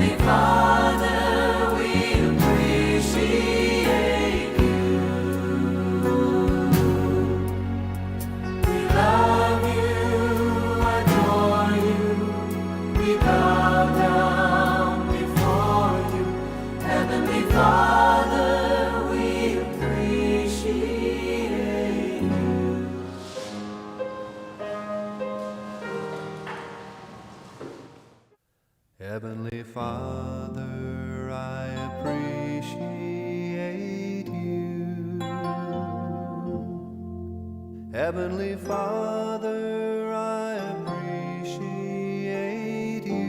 Heavenly Father, we appreciate you. We love you, adore you. We bow down before you. Heavenly Father, we appreciate you. Heavenly Father, I appreciate you. Heavenly Father, I appreciate you.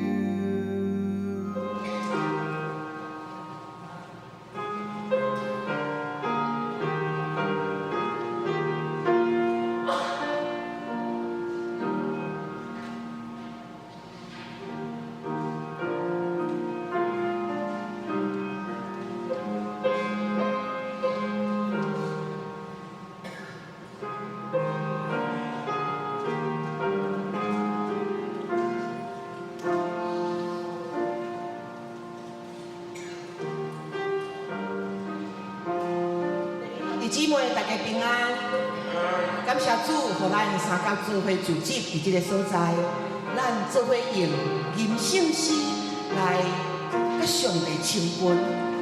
弟姊妹，大家平安。感謝主，予咱三甲聚會組織佇這个所在，咱做伙用吟聖詩來佮上帝親近。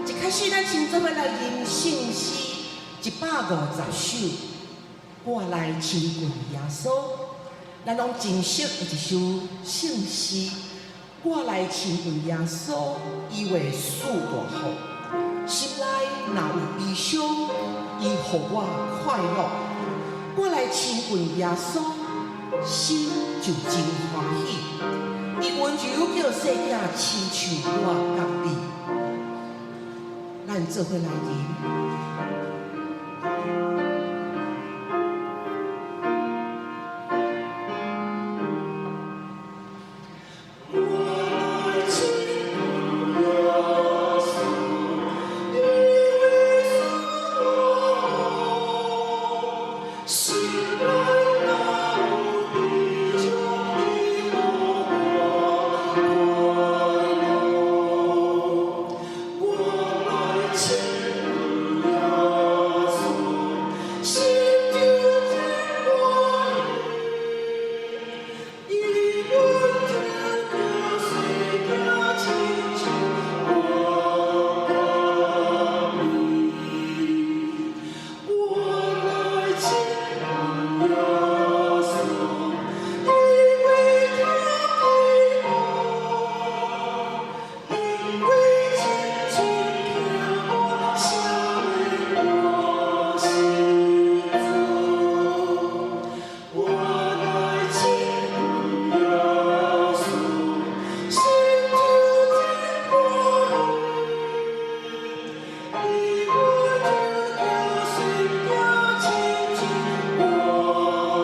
一開始，咱先做伙來吟聖詩150首，我來親近耶穌。咱攏真熟的一首聖詩，我來親近耶穌，伊會賜大福。心內若有悲傷，伊予我快樂。我來親近耶穌，心就真歡喜。伊溫柔叫細囝親像我佮你，咱做伙來吟。我來親近耶穌，伊會賜我福。心內若有悲傷，伊予我快樂。我來親近耶穌，心就真歡喜。伊溫柔叫細囝親像我佮你。我來親近耶穌，伊會疼惜我，因為親親疼我，赦免我失錯。我來親近耶穌，心就真歡喜。伊溫柔叫細囝親像我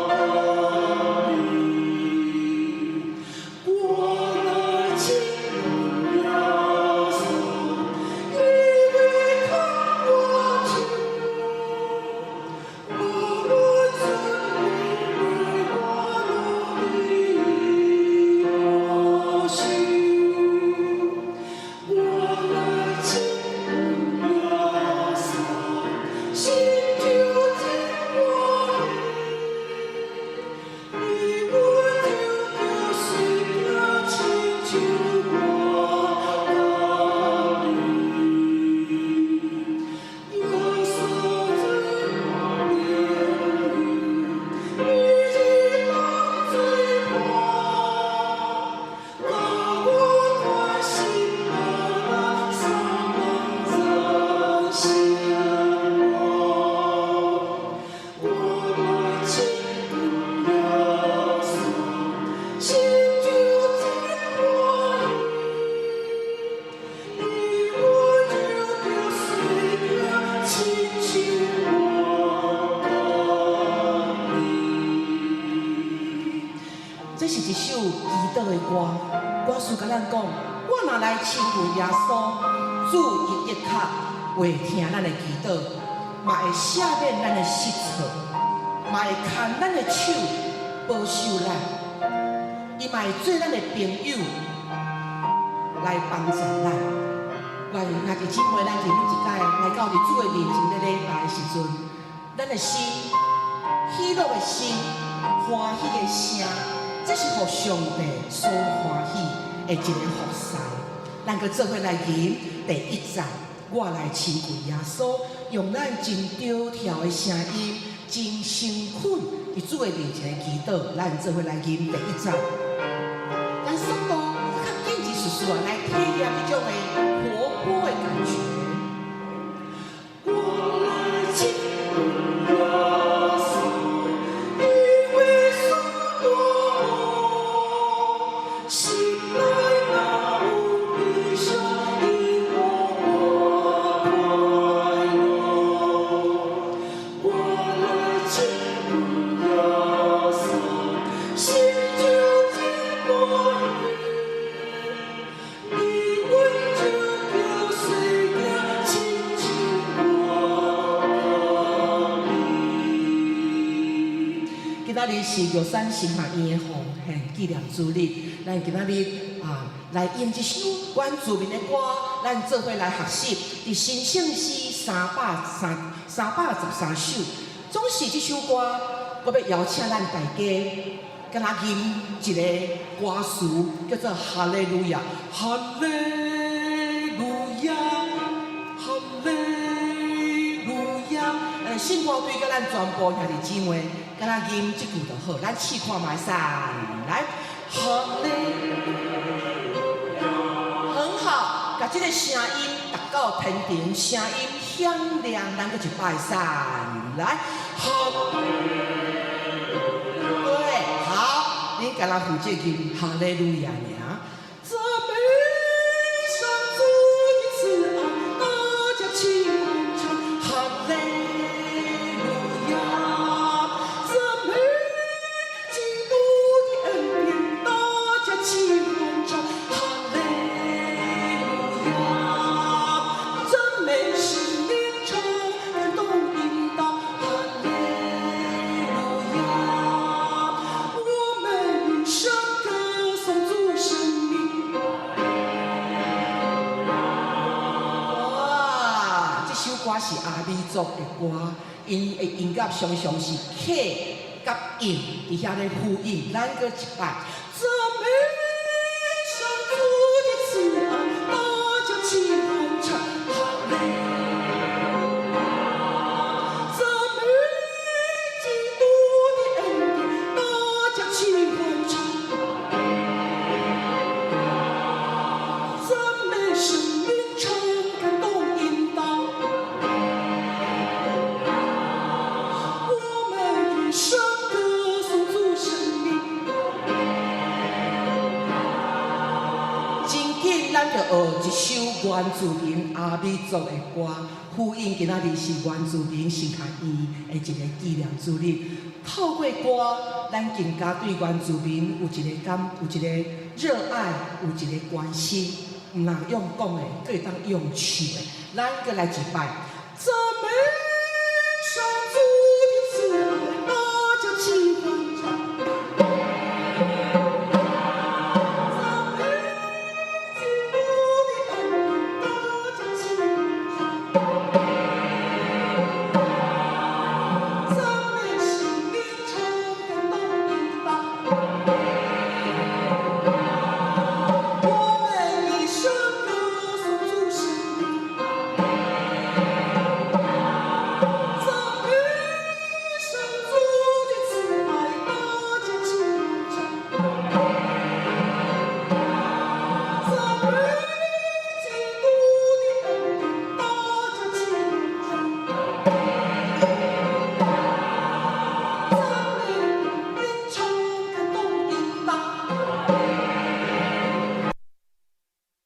佮你。我來親近耶穌，伊會牽我手，無論順利我攏伫保守。我來親近耶穌，心就真歡喜。伊溫柔叫細囝親像我佮你。耶穌做我朋友，日日當做伴，教我決心無力，三望真生活。我來親近耶穌，心就真歡喜。伊溫柔叫細囝親像我佮你。這是一首祈禱的歌，歌詞共咱講：我若來親近耶穌，主伊的確會聽咱的祈禱，嘛會赦免咱的失錯，嘛會牽咱的手保守咱，伊嘛會做咱的朋友。來幫助咱。願兄弟姊妹，咱佇每一擺來到佇主的面前咧禮拜的時陣，咱的心喜樂的心、歡喜的聲，這是予上帝所歡喜的一個服侍。咱閣做伙來吟第一節，我來親近耶穌，用咱真著調的聲音，真誠懇佇主的面前祈禱。咱做伙來吟第一節，咱速度較緊一絲絲啊，來體驗這種的活潑的感覺。我來親近耶穌，伊為許多，心內若有悲傷，伊予我快樂。我來親近耶穌，心就真歡喜，伊阮就叫洗淨，親像我伊。今仔日是玉山神學院的奉獻紀念主日，咱今仔日啊來用這首原住民的歌，咱做伙來學習。佇新聖詩333首，總是這首歌，我欲邀請咱大家，敢若吟一個歌詞，叫做哈利路亞，哈利路亞，哈利路亞。聖歌隊佮咱全部兄弟姊妹，敢若吟這句就好，咱試看覓三來，哈利，很好，共這个聲音達到天庭，聲音響亮，咱閣一擺三來，哈，對，好，恁敢若負責吟哈利路亞爾。讚美上主的慈愛，大家齊歡唱，哈利路亞！讚美基督的恩典，大家齊歡唱，哈利路亞！讚美聖靈唱，感動引導，哈利路亞！我們一聲歌頌主生命。哇！這首歌是阿美族的歌，𪜶的音樂常常是客佮應佇遐咧呼應，咱閣一擺。讚美上主的慈愛，大家齊歡唱，哈利路亞！讚美基督的恩典，大家齊歡唱。讚美聖靈唱，感動引導。我們一聲歌頌主生命。真緊，咱就學一首原住民阿美族的歌，呼應今仔日是原住民神學院的一個紀念主日。透過歌，咱更加對原住民有一個感，有一個熱愛，有一個關心。毋若用講的，閣會當用唱的。咱閣來一擺。讚美上主的慈愛，大家齊歡唱。讚美基督的恩典，大家齊歡唱。讚美聖靈唱，感動引導。我們一聲歌頌主生命。讚美上主的慈愛，大家齊歡唱。讚美基督的恩典，大家齊歡唱。讚美靈唱，感動引導。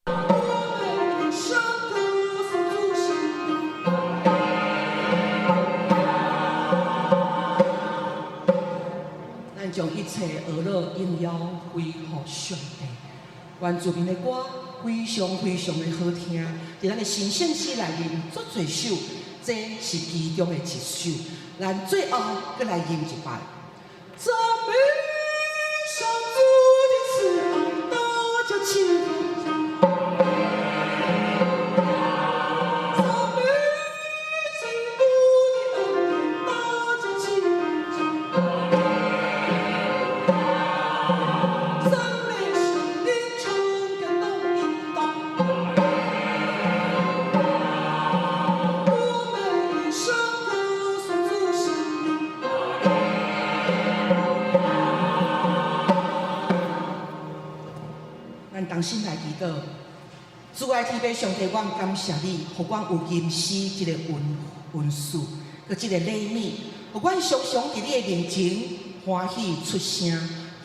我們一聲歌頌主生命。咱將一切呵咾榮耀歸予上帝。原住民的歌非常非常的好聽，佇咱的新聖詩內面足濟首，這是其中的一首。咱最後閣來吟一擺。讚美上主的慈愛，大家齊歡唱。主愛天父上帝，阮感謝你，予阮有吟詩這個恩賜，閣這個禮物，予阮常常佇你的面前歡喜出聲，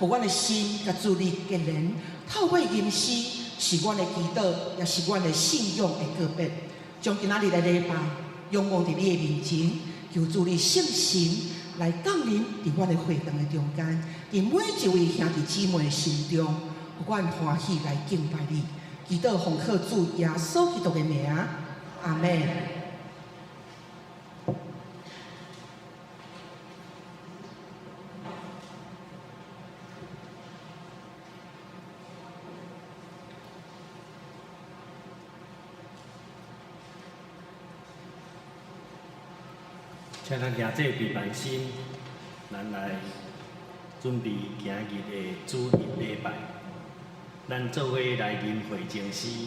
予阮的心佮主你結連。透過吟詩是阮的祈禱，也是阮的信仰的告白。將今仔日的禮拜仰望佇你的面前，求主你聖神來降臨佇阮的會堂的中間，佇每一位兄弟姊妹的心中，予阮歡喜來敬拜你。祈禱奉靠主耶穌基督的名，阿們。請咱舉這平凡心，咱來準備今日的主日禮拜。咱做伙來吟會前詩，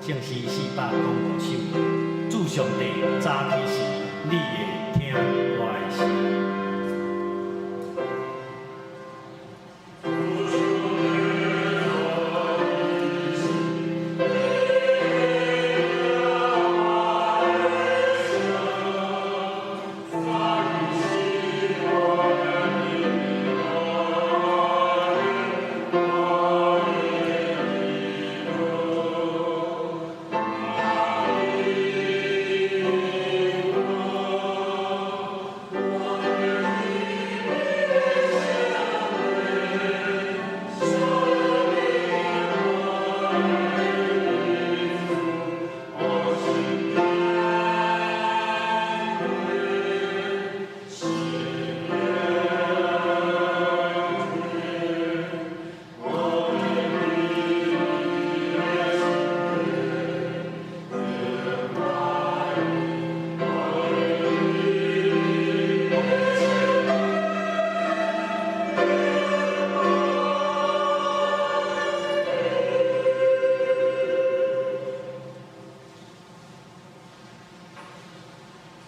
聖詩405首。主上帝早起時，你會聽我的聲。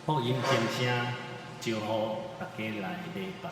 福音鐘聲招呼大家來禮拜。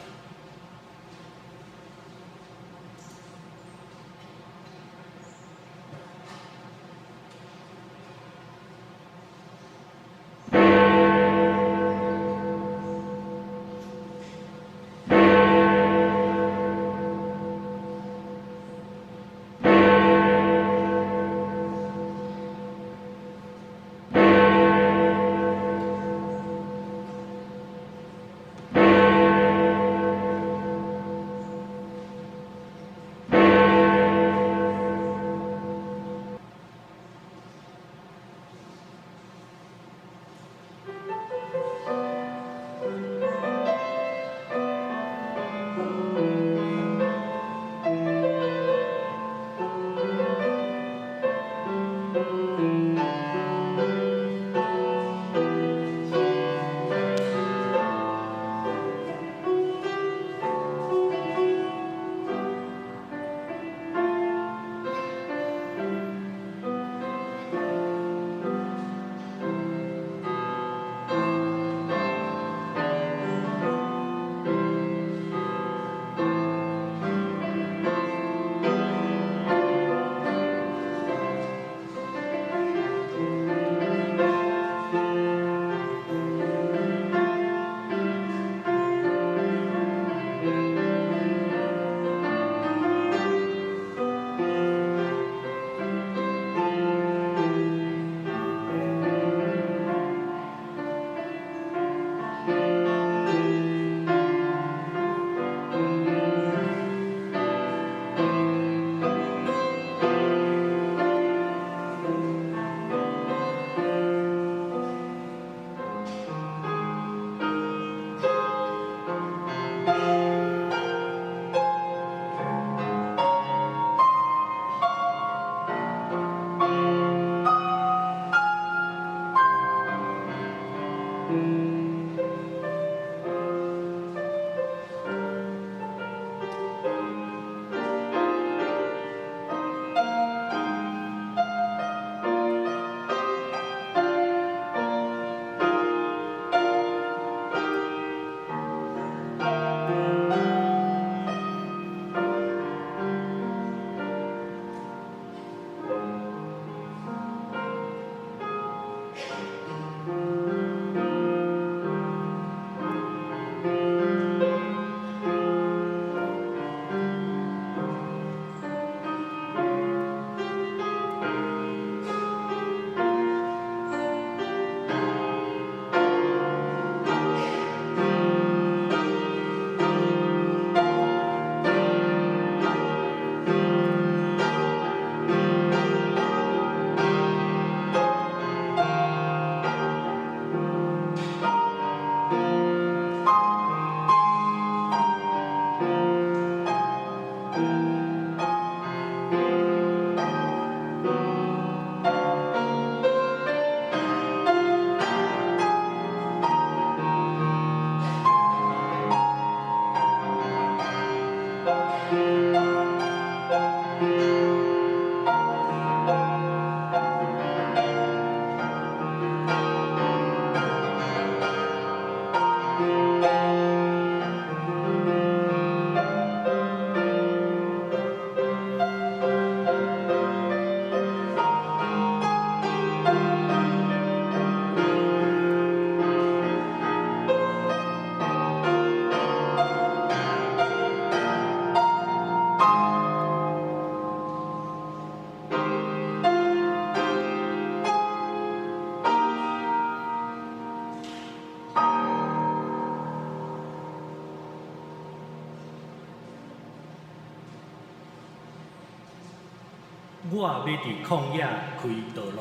我欲佇曠野開道路，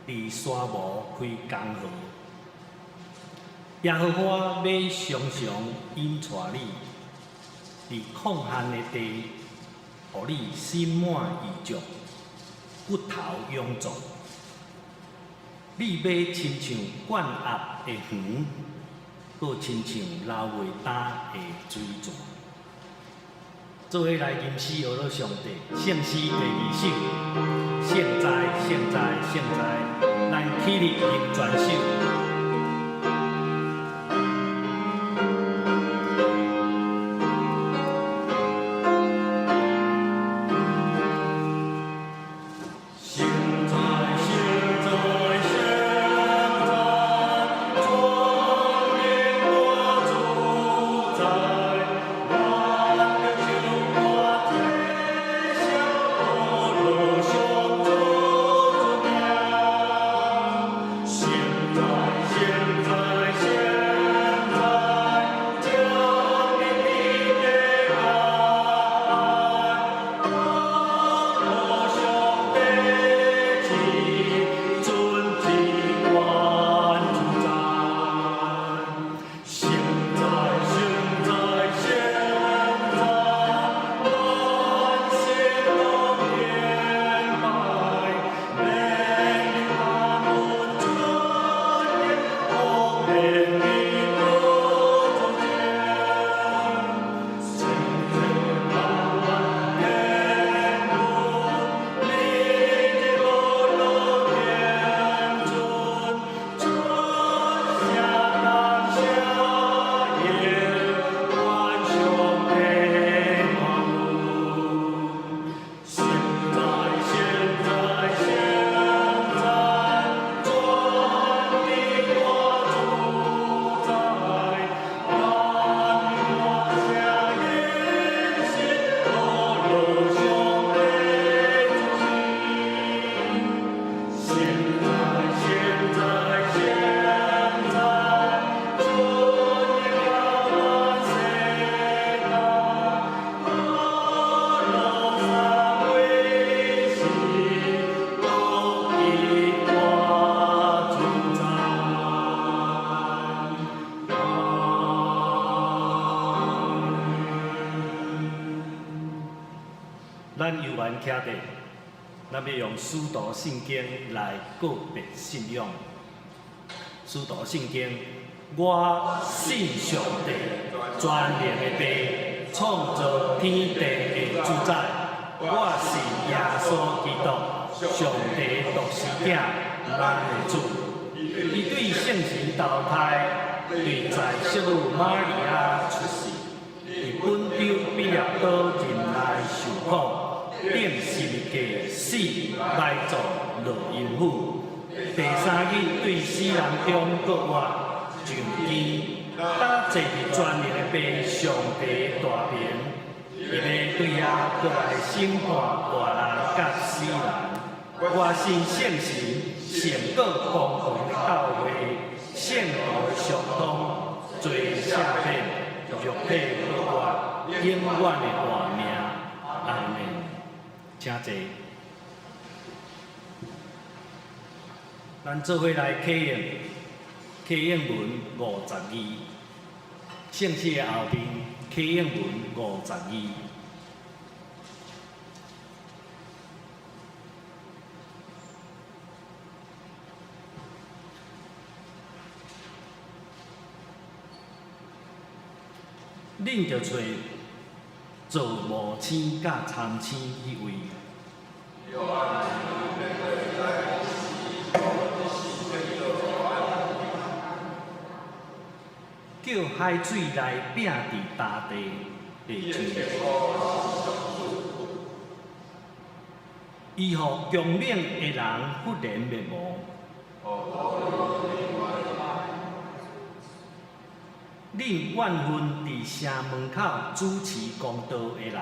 佇沙漠開江河。耶和華欲常常引帶你，佇曠旱的地，予你心滿意足，骨頭勇壯。你欲親像灌鴨的園，閣親像流袂乾的水泉。做伙來吟詩學樂上帝，聖詩第二首，聖哉，聖哉，聖哉，咱起立吟全首。聖哉，聖哉，聖哉，全能大主宰，萬國將我天上樂上做主聖哉，聖哉，聖哉，將你的愛，樂上的至尊至關主宰。聖哉，聖哉，聖哉，萬聖攏敬拜，免你大門尊嚴，福免你多主前，千千萬萬天父，你的樂樂天尊，尊下感謝耶，萬上的大門。聖哉，聖哉，聖哉，全地大主宰，萬大聲音信，樂樂上的主聖哉，聖哉，聖哉，尊榮耀萬世界，樂樂三位是獨一大主宰。阿門。咱猶原徛佇，咱欲用使徒信經來告別信仰。使徒信經，我信上帝，全能的父，創造天地的主宰。我信耶穌基督，上帝獨生子，咱的主。伊對聖神投胎，對在聖母瑪利亞出世，佇本丟彼拉多任內受苦，釘十字架死，埋葬落陰府。第三日對死人中復活，上天，搭坐佇全能的父上帝大爿，伊欲對遐閣來審判活人佮死人。我信聖神，聖過公共的教會，聖徒的相通，罪赦免，肉體復活，永遠的活命。阿們。請坐。咱做伙來啟應，啟應文52，聖詩的後面啟應文52。恁著揣做幕星佮參星彼位。叫海水來拚佇大地的上。伊予強猛的人忽然滅亡。恁怨恨佇城門口主持公道的人，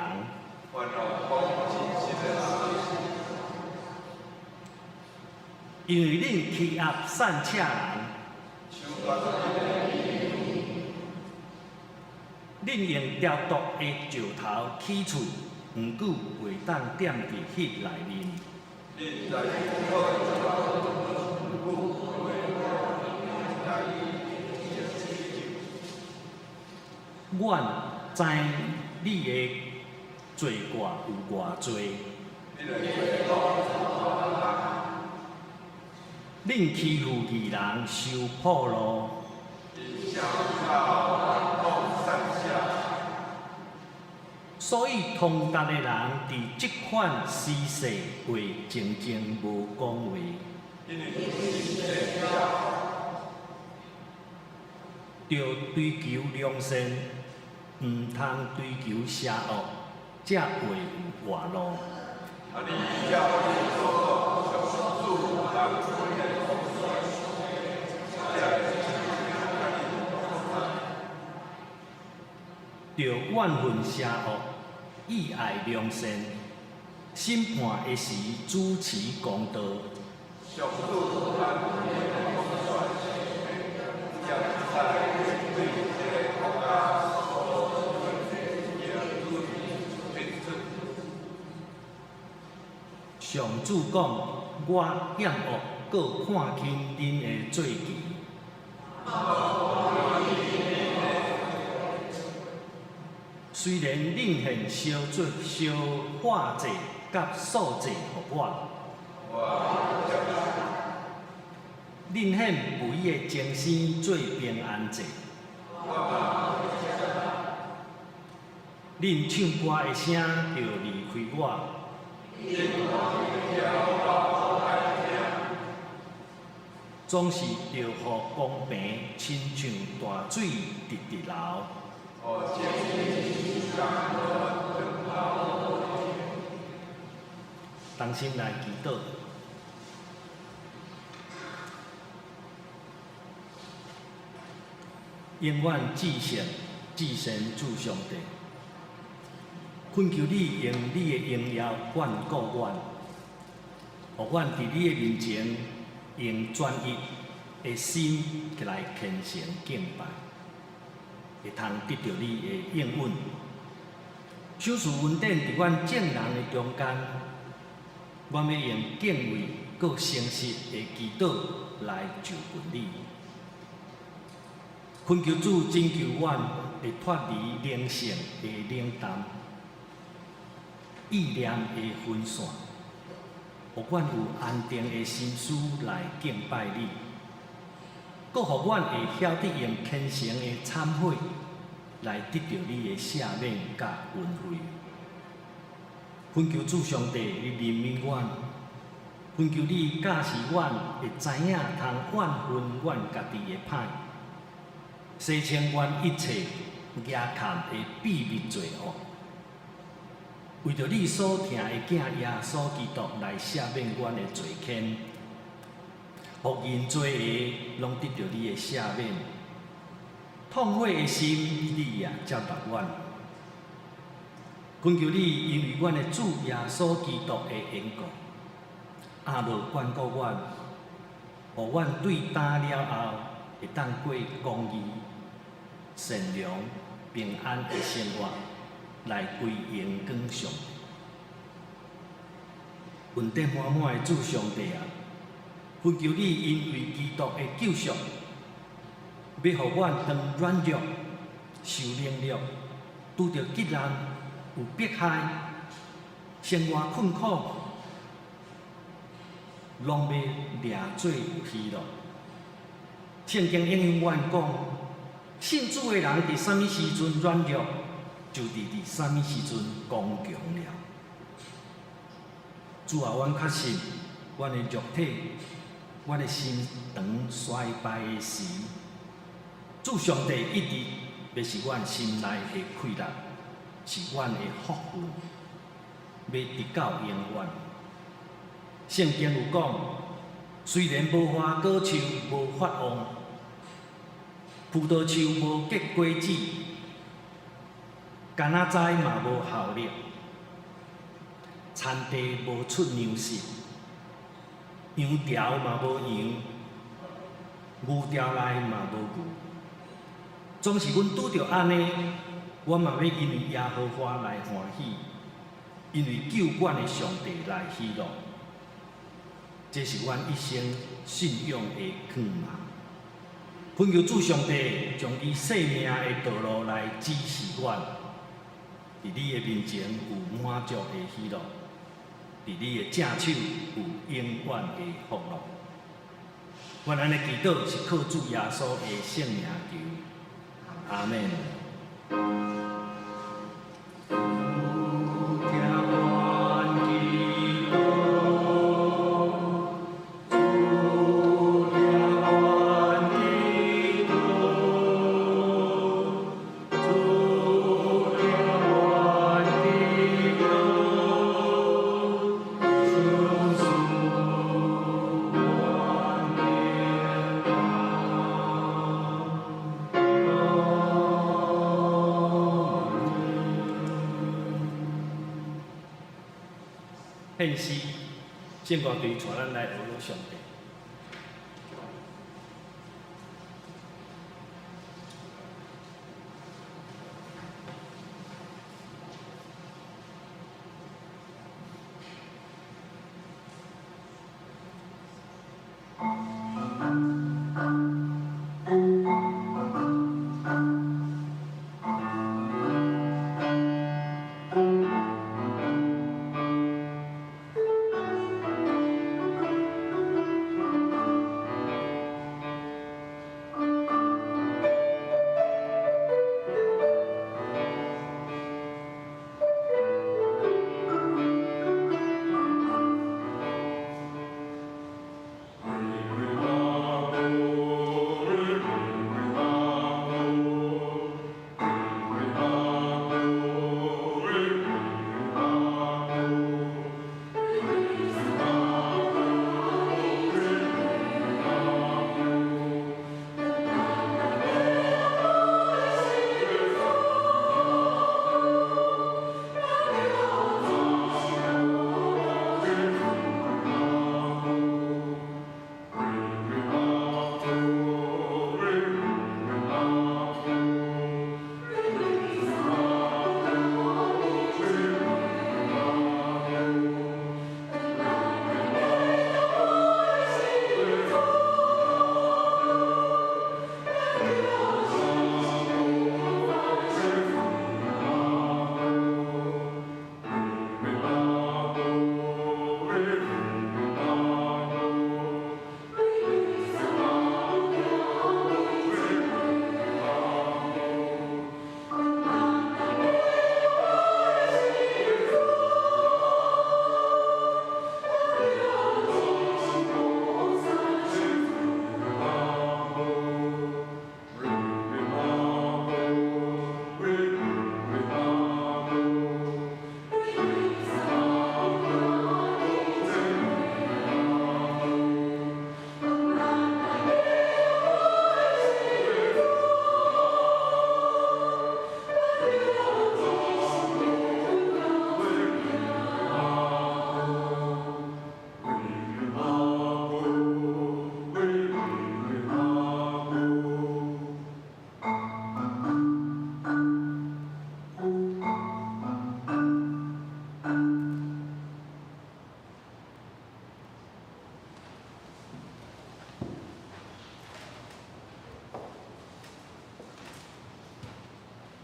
因為恁欺壓散赤人，恁用雕琢的石頭起厝，毋過袂當踮佇彼內面。阮知你的罪過有偌濟，恁欺負義人收俸祿，所以通達的人佇這款時勢話靜靜無講話。著追求良善，毋通追求邪惡，才會有活路。著怨恨邪惡，意愛良善，審判的時主持公道。上主講：我厭惡閣看輕恁的祭旗。雖然恁獻燒做燒化祭佮素祭予我，恁獻肥的精牲做平安祭，恁唱歌的聲著離開我，總是著予公平親像大水直直流。同心來祈禱，永遠至聖至善主上帝，懇求你用你的榮耀眷顧阮，予阮佇你的面前用專一的心來虔誠敬拜，會通得著你的應允。賞賜恩典佇阮眾人的中間，阮欲用敬畏閣誠實的祈禱來就近你。懇求主拯救阮，會脫離靈性的冷淡、意念的分散，予阮有安定的心思來敬拜你，閣予阮會曉得用虔誠的懺悔來得著你的赦免佮恩惠。懇求主上帝，你憐憫阮，懇求你教示阮會知影通怨恨阮家己的歹，洗清阮一切遮蓋的秘密罪惡。為著你所疼的囝耶穌基督來赦免阮的罪愆，予認罪的攏得著你的赦免。痛悔的心，你也接納阮。懇求你，因為阮的主耶穌基督的緣故，阿樂眷顧阮，予阮對今了後會當過公義、善良、平安的生活，來歸榮光上帝。恩典滿滿的主上帝啊，懇求你因為基督的救贖，欲予阮當軟弱、受凌辱、拄著急難、有迫害、生活困苦，攏欲掠做有喜樂。聖經應許阮講，信主的人佇啥物時陣軟弱，就佇啥物時陣剛強了。主啊，阮確信，阮的肉體、阮的心腸衰敗的時，主上帝一直欲是阮心內的氣力，是阮的福分，欲直到永遠。聖經有講，雖然無花果樹無發旺，葡萄樹無結果子，柑仔栽嘛無效力，田地無出糧食，羊牢嘛無羊，牛牢內嘛無牛。總是阮拄著按呢，阮嘛欲因為耶和華來歡喜，因為救阮的上帝來喜樂。這是阮一生信仰的盼望。懇求主上帝將伊生命的道路來指示阮，佇你的面前有滿足的喜樂，佇你的正手有永遠的福樂。阮按呢祈禱是靠主耶穌的聖名求，阿們。主聽阮祈禱，主聽阮祈禱，主聽阮祈禱，相思阮平安。獻詩，聖歌隊帶咱來學上帝。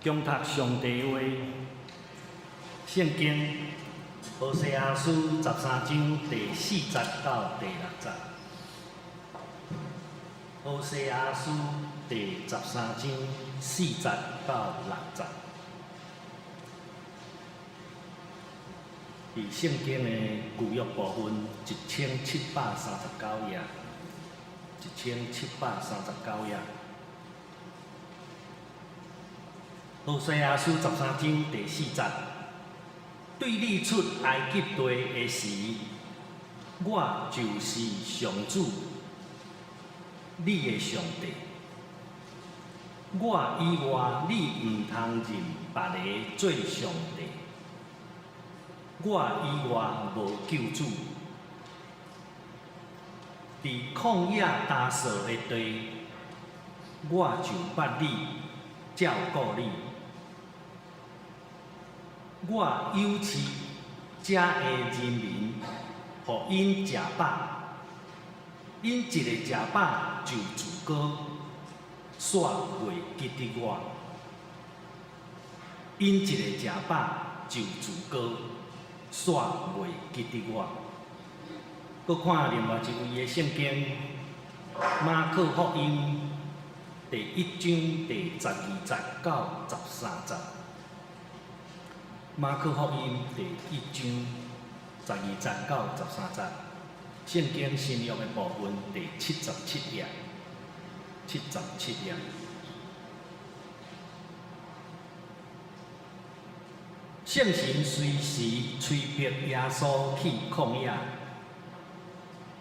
恭讀上帝話，聖經何西阿書13章第4節到第6節。何西阿書第13章4節到6節。佇聖經的舊約部分，1739頁，1739頁。何西阿書13章第4節，對你出埃及地的時，我就是上主，你的上帝。我以外，你毋通認別个做上帝。我以外無救主。佇曠野焦燥的地，我就捌你，照顧你。我有賜遮的人民，予𪜶食飽。𪜶一个食飽就自高，煞袂記得我。𪜶一个食飽就自高，煞袂記得我。閣看另外一位的聖經，馬可福音第一章第十二節到十三節。馬可福音第一章十二節到十三節，聖經新約的部分第七十七頁，七十七頁。聖神隨時催迫耶穌去曠野，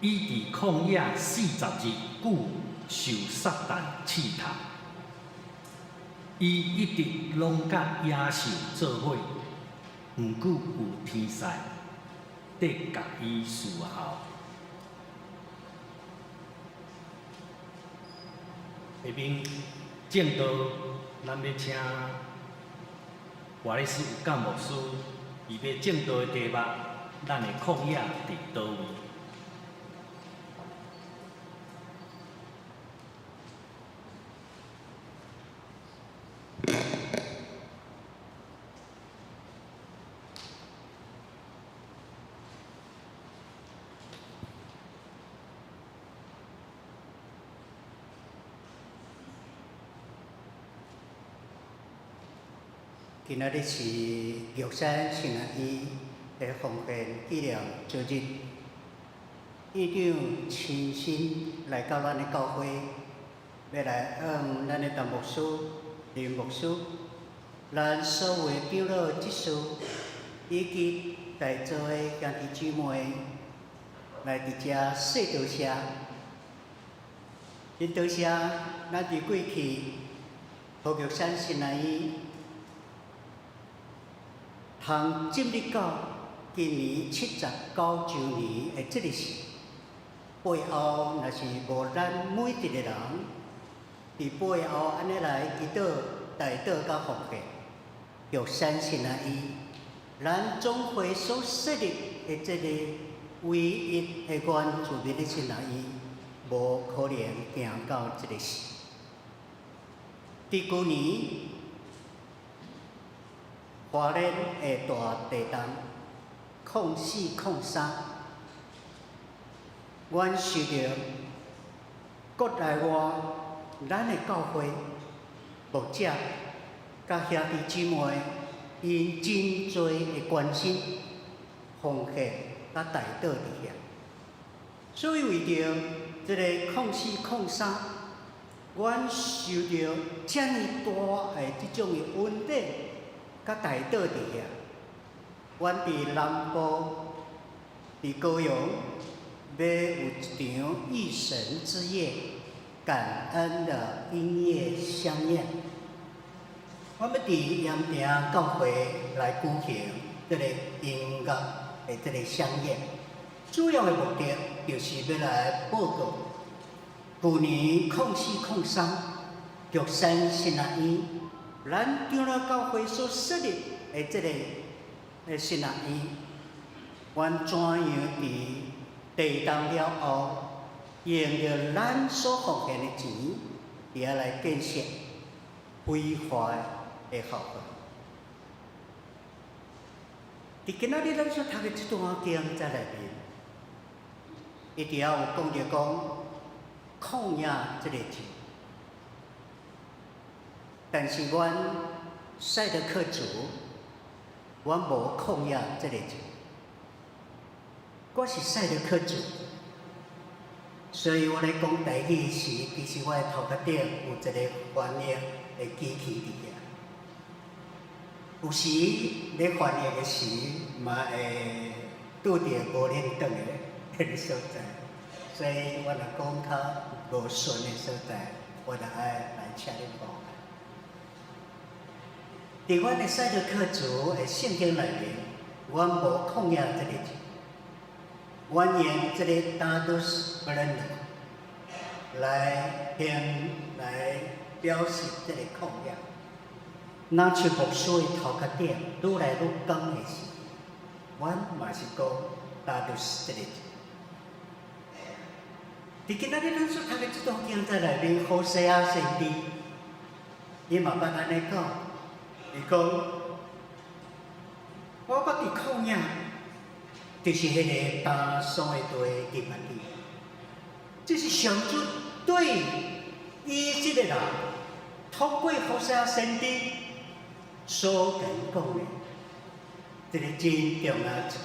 伊佇曠野四十日久受撒旦試探，伊一直攏佮野獸做伙，毋過有天使佇共伊侍候。下面證道，咱欲請華理斯有感牧師，伊欲證道的題目，咱的曠野佇佗位？今仔日是玉山神學院的奉獻紀念主日，院長親身來到咱的教會，欲來向咱的陳牧師、林牧師，咱所有的長老執事以及在座的兄弟姊妹來佇遮說多謝，真多謝咱佇過去何玉山神學院通進入到今年七十九週年的這个時，背後若是無咱每一个人佇背後按呢來祈禱、代禱佮奉獻，玉山神學院，咱總會所設立的這个唯一的原住民的神學院，無可能行到這个時。佇舊年，花蓮的大地震，0403，阮受著國內外咱的教會牧者佮兄弟姊妹，𪜶真濟的關心、奉獻佮代禱佇遐。所以為著這个0403，阮受著遮爾大的這種的恩典佮代禱佇遐。阮佇南部，佇高雄，欲有一場遇神之夜，感恩的音樂饗宴。我欲佇鹽埕教會來舉行這个音樂的這個饗宴，主要的目的就是欲來報告，舊年0403玉山神學院，咱長老教會所設立的這個神學院，阮怎樣佇地動了後，用著咱所奉獻的錢，佇遐來建設非華的校會。佇今仔日咱所讀的這段經節內面，伊佇遐有講著講曠野這个字，但是阮賽德克族，阮無曠野這个字，我是賽德克族，所以我咧講台語時，其實我的頭殼頂有一个翻譯的機器佇遐。有時咧翻譯的時，嘛會拄著無輪轉的彼个所在，所以我若講較無順的所在，我就愛來請恁幫忙。佇阮的賽德克族的聖經內面，阮無曠野這个字，阮用這个 Tadus Bellona 來形來表示這个曠野。若像牧師的頭殼頂愈來愈光的時，阮嘛是講 Dire Straits。佇今仔日咱所讀的這段經節內面，何西阿先知，伊嘛捌按呢講，伊講：我捌佇曠野，就是彼个大數的地認捌你。這是上主對以色列人透過何西阿先知所講的，這個真重要一句。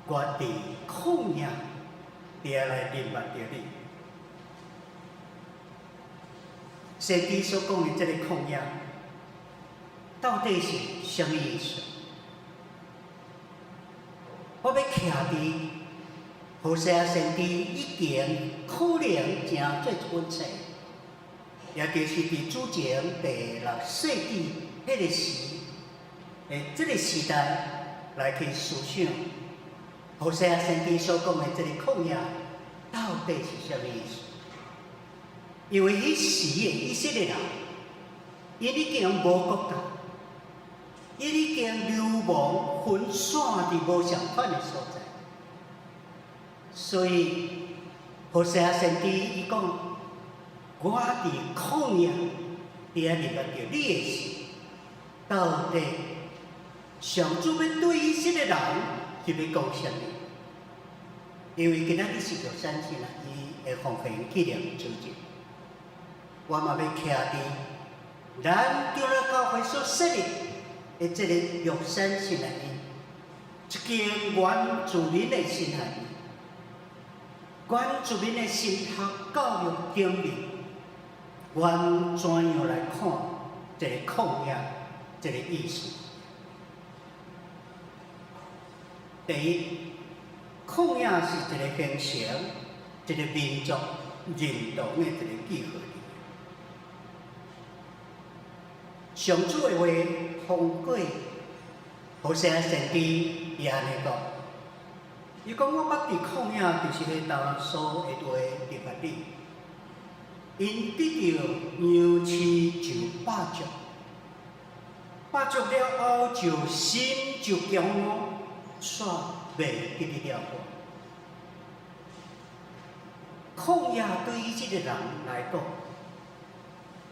我佇曠野佇遐來認捌著你。先知所講的這個曠野，到底是啥物意思？我欲徛佇何西阿先知已經可能成做一本冊，也就是佇主前第六世紀彼个時，這個時代來去思想，何西阿先知所講的這個曠野到底是啥物意思？因為彼時的以色列人，𪜶已經無國家，𪜶已經流亡分散佇無仝款的所在，所以何西阿先知伊講：我佇曠野佇遐認捌著你的時，到底上主欲對以色列人是欲講啥物？因為今仔日是玉山神啊，伊的奉獻紀念主日，我嘛欲徛佇咱長老教會所設立的這個玉山神學院，一間原住民的神學院，原住民的神學教育頂面，阮怎樣來看這个曠野這个意思？第一，曠野是一个形成一个民族認同的一个記號。上主的話通過何西阿先知伊按呢講，伊講我捌佇曠野，就是彼大數的地認捌你，𪜶得著羊飼就飽足，飽足了後就心就驕傲，煞袂記得了我。曠野對於這个人來講，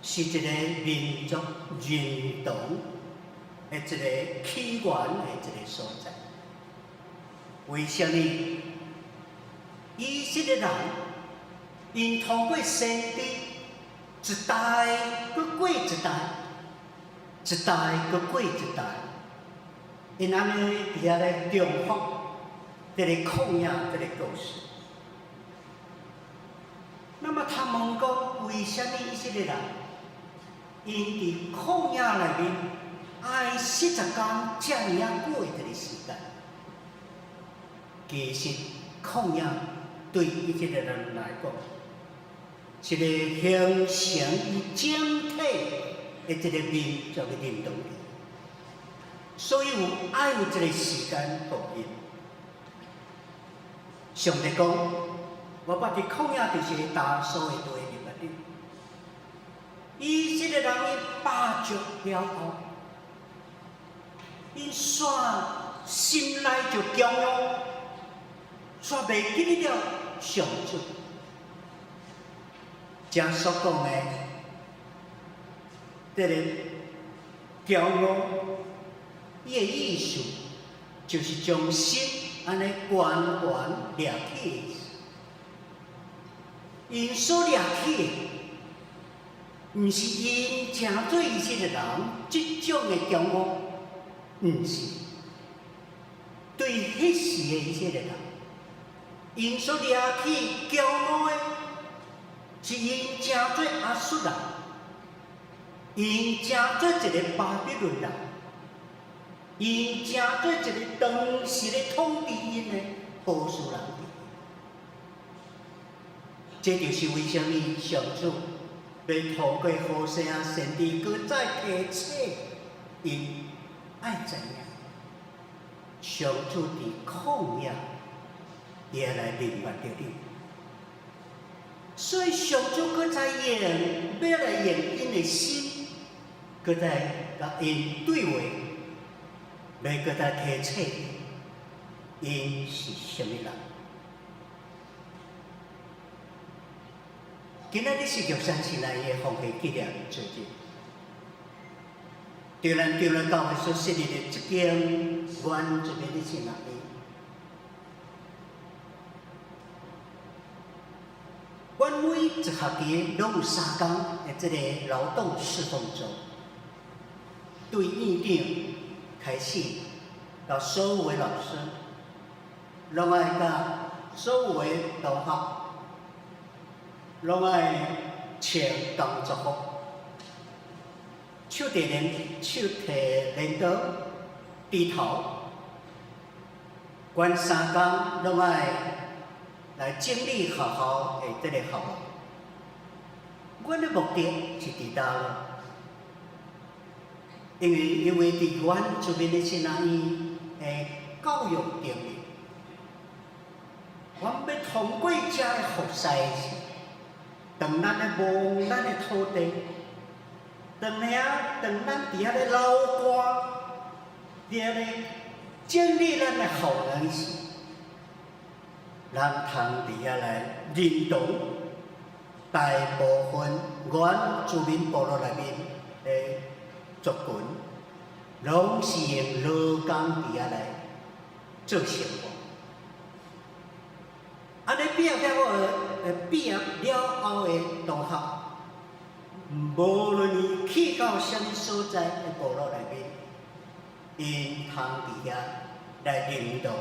是一個民族認同的一個起源的一個所在。為啥物？以色列人𪜶通過先知一代閣過一代，一代閣過一代，𪜶按呢佇遐咧重複這个曠野這个故事。那麼他問講，為啥物以色列人𪜶佇曠野內面愛40工遮爾仔久的這个時間？其實曠野對以色列人來講，是個形成伊整體的一個民族的認同。所以有愛有一個時間予𪜶。上帝講，我捌佇曠野就是大數的地認捌你。以色列人𪜶飽足了後，𪜶煞心內就驕傲，煞袂記得了上主。這所講的這个驕傲，伊的意思就是將心按呢懸懸掠起的意思。𪜶所掠起的，毋是𪜶成做以色列人這種的驕傲，毋是。對彼時的以色列人，𪜶所掠起驕傲的，是𪜶成做亞述人，𪜶成做一个巴比倫人，𪜶成做一个當時咧統治𪜶的波斯人。這就是為啥物上主欲透過何西阿先知，閣再提醒𪜶愛知影，上主佇曠野，伊會來認捌著你。所以上主閣再用，欲來用𪜶的心，閣再共𪜶對話，欲閣再提醒。𪜶是啥物人。今仔日是玉山神学院的奉獻紀念主日，對咱長老教會所設立的這間原住民的神學院，阮每一學期攏有三工的這個勞動侍奉週，對院長開始，到所有的老師，攏愛佮所有的同學，攏愛穿工作服，手提鐮刀、鋤頭，關三工攏愛來整理學校的這个校園。阮的目的是佇佗落？因為佇原住民的神學院的教育頂面，阮欲通過遮的服侍時，當咱咧摸咱的土地，當咱佇遐咧流汗，佇遐咧整理咱的校園時，咱通佇遐來認同大部分原住民部落內面的族群，攏是用勞工佇遐來做生活。按呢畢業了後的同學，無論伊去到啥物所在的部落內面，𪜶通佇遐來認同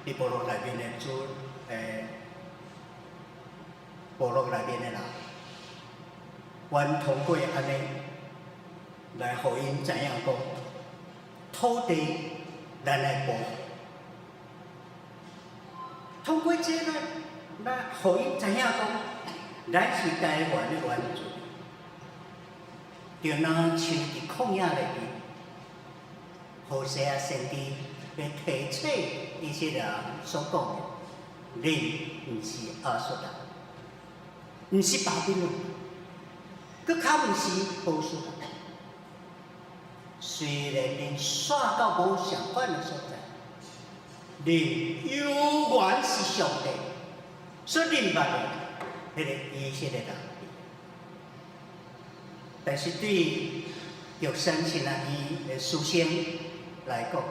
佇部落內面的主，部落內面的人，阮通過按呢來予𪜶知影講，土地咱來保護。通過這個來予𪜶知影講，咱是台灣的原住民，就若像佇曠野內面，何西阿先知欲提醒以色列人所講的，恁毋是亞述人，毋是巴比倫，閣較毋是波斯人。雖然恁徙到無相款的所在，恁猶原是上帝所認捌的彼个以色列人。但是對玉山神學院的師生來講，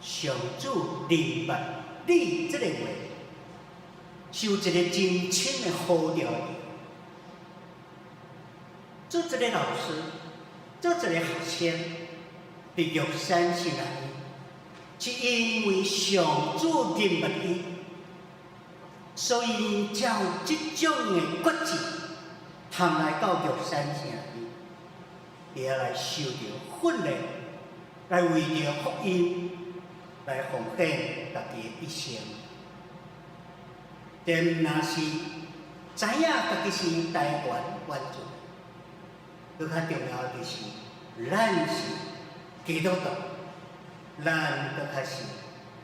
上主認捌你這个話，是有一個真深的呼召。做一个老師，做一个學生，佇玉山神學院，是因為上主認捌伊，所以才有這種的決志，通來到玉山神學院，佇遐來受著訓練，來為著福音來奉獻家己的一生。這毋若是知影家己是台灣原住民，閣較重要的是，咱是基督徒，咱閣較是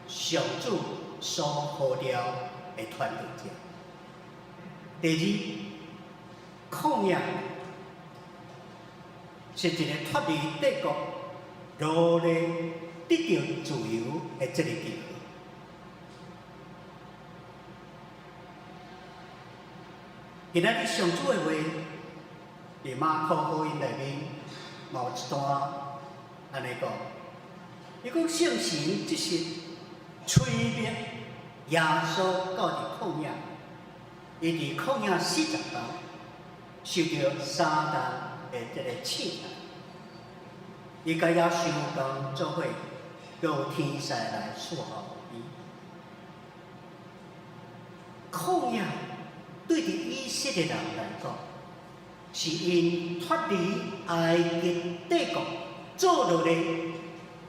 上主所呼召的傳道者。第二，曠野是一个脫離帝國奴隸得著自由的這个記號。今仔日上主的話，佇馬可福音內面，嘛有一段按呢講，伊講聖神這時催逼耶穌到佇曠野，伊佇曠野40工，受著撒旦的這個試探，伊共野獸工做伙，閣有天使來侍候伊。曠野對佇以色列人來講，是𪜶脫離埃及帝國做奴隸，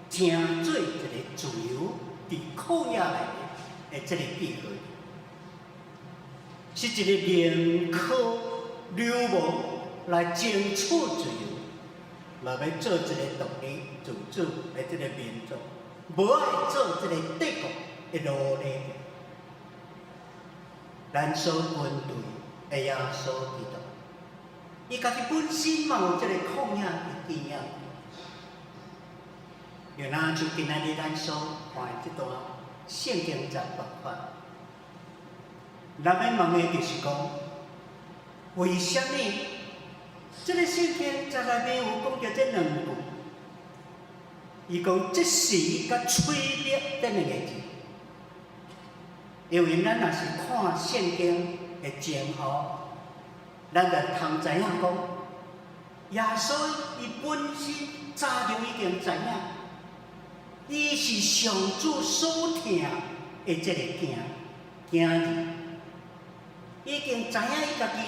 成做一个自由佇曠野內面的這个記號，是一個寧可流亡來爭取自由，嘛欲做一個獨立自主的這个民族，無愛做這个帝國的奴隸。咱所跟隨的耶穌基督，伊家己本身嘛有這个曠野的經驗。就若像今仔日咱所看的這段聖經節仝款，咱欲問的就是講，為啥物這个聖經節內面有講著這兩句？伊講這時佮吹滅這兩個字，因為咱若是看聖經的前後，咱就通知影講，耶穌伊本身早就已經知影，伊是上主所疼的這个囝囝兒，已經知影伊家己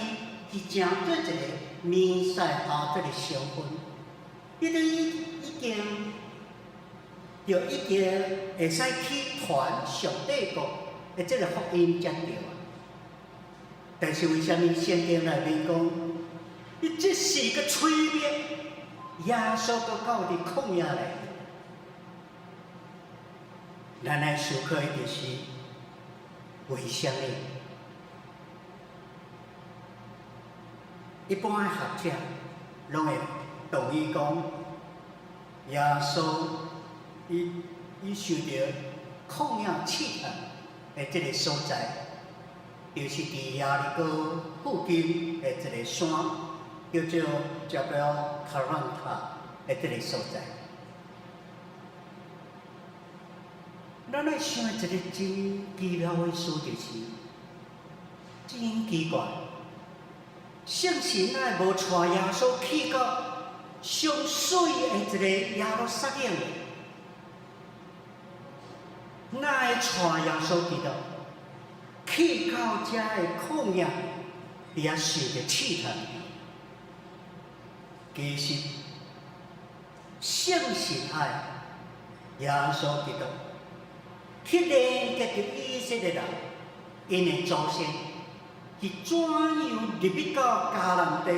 是成做一個彌賽亞這个身份，伊都已經會使去傳上帝國的這个福音才對啊。但是為啥物聖經內面講，伊這時閣吹滅，耶穌閣到佇曠野內？咱來思考的就是為啥物？一般的學者攏會同意講，耶穌伊受著曠野試探的這个所在，就是佇耶利哥附近的一个山，叫做 Jabal Qaranta 的這个所在。咱愛想一个真奇妙的事，就是真奇怪，聖神哪會無帶耶穌去到上媠的一个耶路撒冷？哪會帶耶穌基督去到遮的曠野，佇遐受著試探？其實，聖神愛耶穌基督去連結著以色列人，𪜶的祖先是怎樣入去到迦南地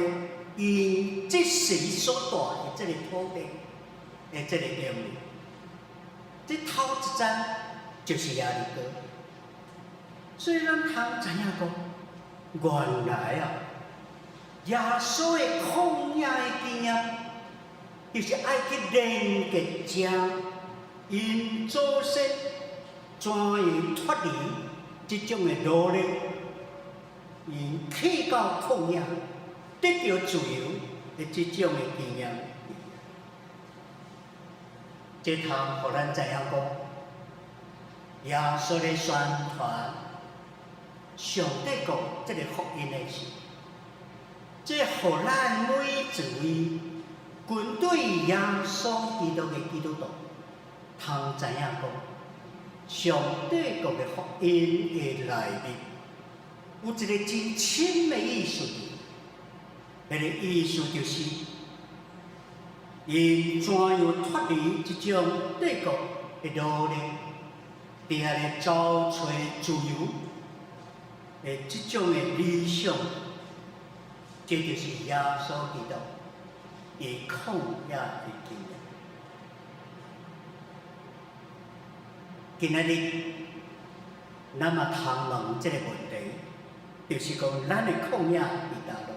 ，𪜶這時所蹛的這个土地的這个能力。這頭一站就是耶利哥，所以咱通知影講，原來啊，耶穌的曠野的經驗，就是愛去連結遮𪜶祖先怎樣脫離這種的奴隸，𪜶去到曠野得著自由的這種的經驗。這通予咱知影講，耶穌咧宣傳上帝國這个福音的時，這予咱每一位跟隨耶穌基督的基督徒，通知影講，上帝國的福音的內面有一个真深的意思，彼个意思就是，𪜶怎樣脫離這種帝國的奴隸，佇遐咧找揣自由的這種的理想，這就是耶穌基督伊曠野的經驗。今仔日，咱嘛通問這个問題，就是講咱的曠野佇佗落？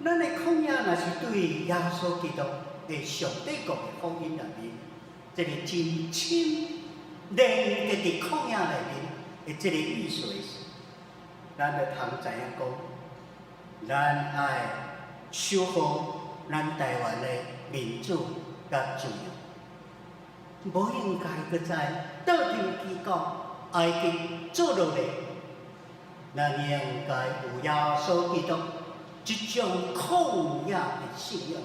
咱的曠野若是對耶穌基督的上帝國的福音內面，這个真深連結佇曠野內面的這个意思的時，咱就通知影講，咱愛守護咱台灣的民主佮自由，無應該閣再倒轉去到埃及做奴隸，咱應該有耶穌基督這種曠野的信仰。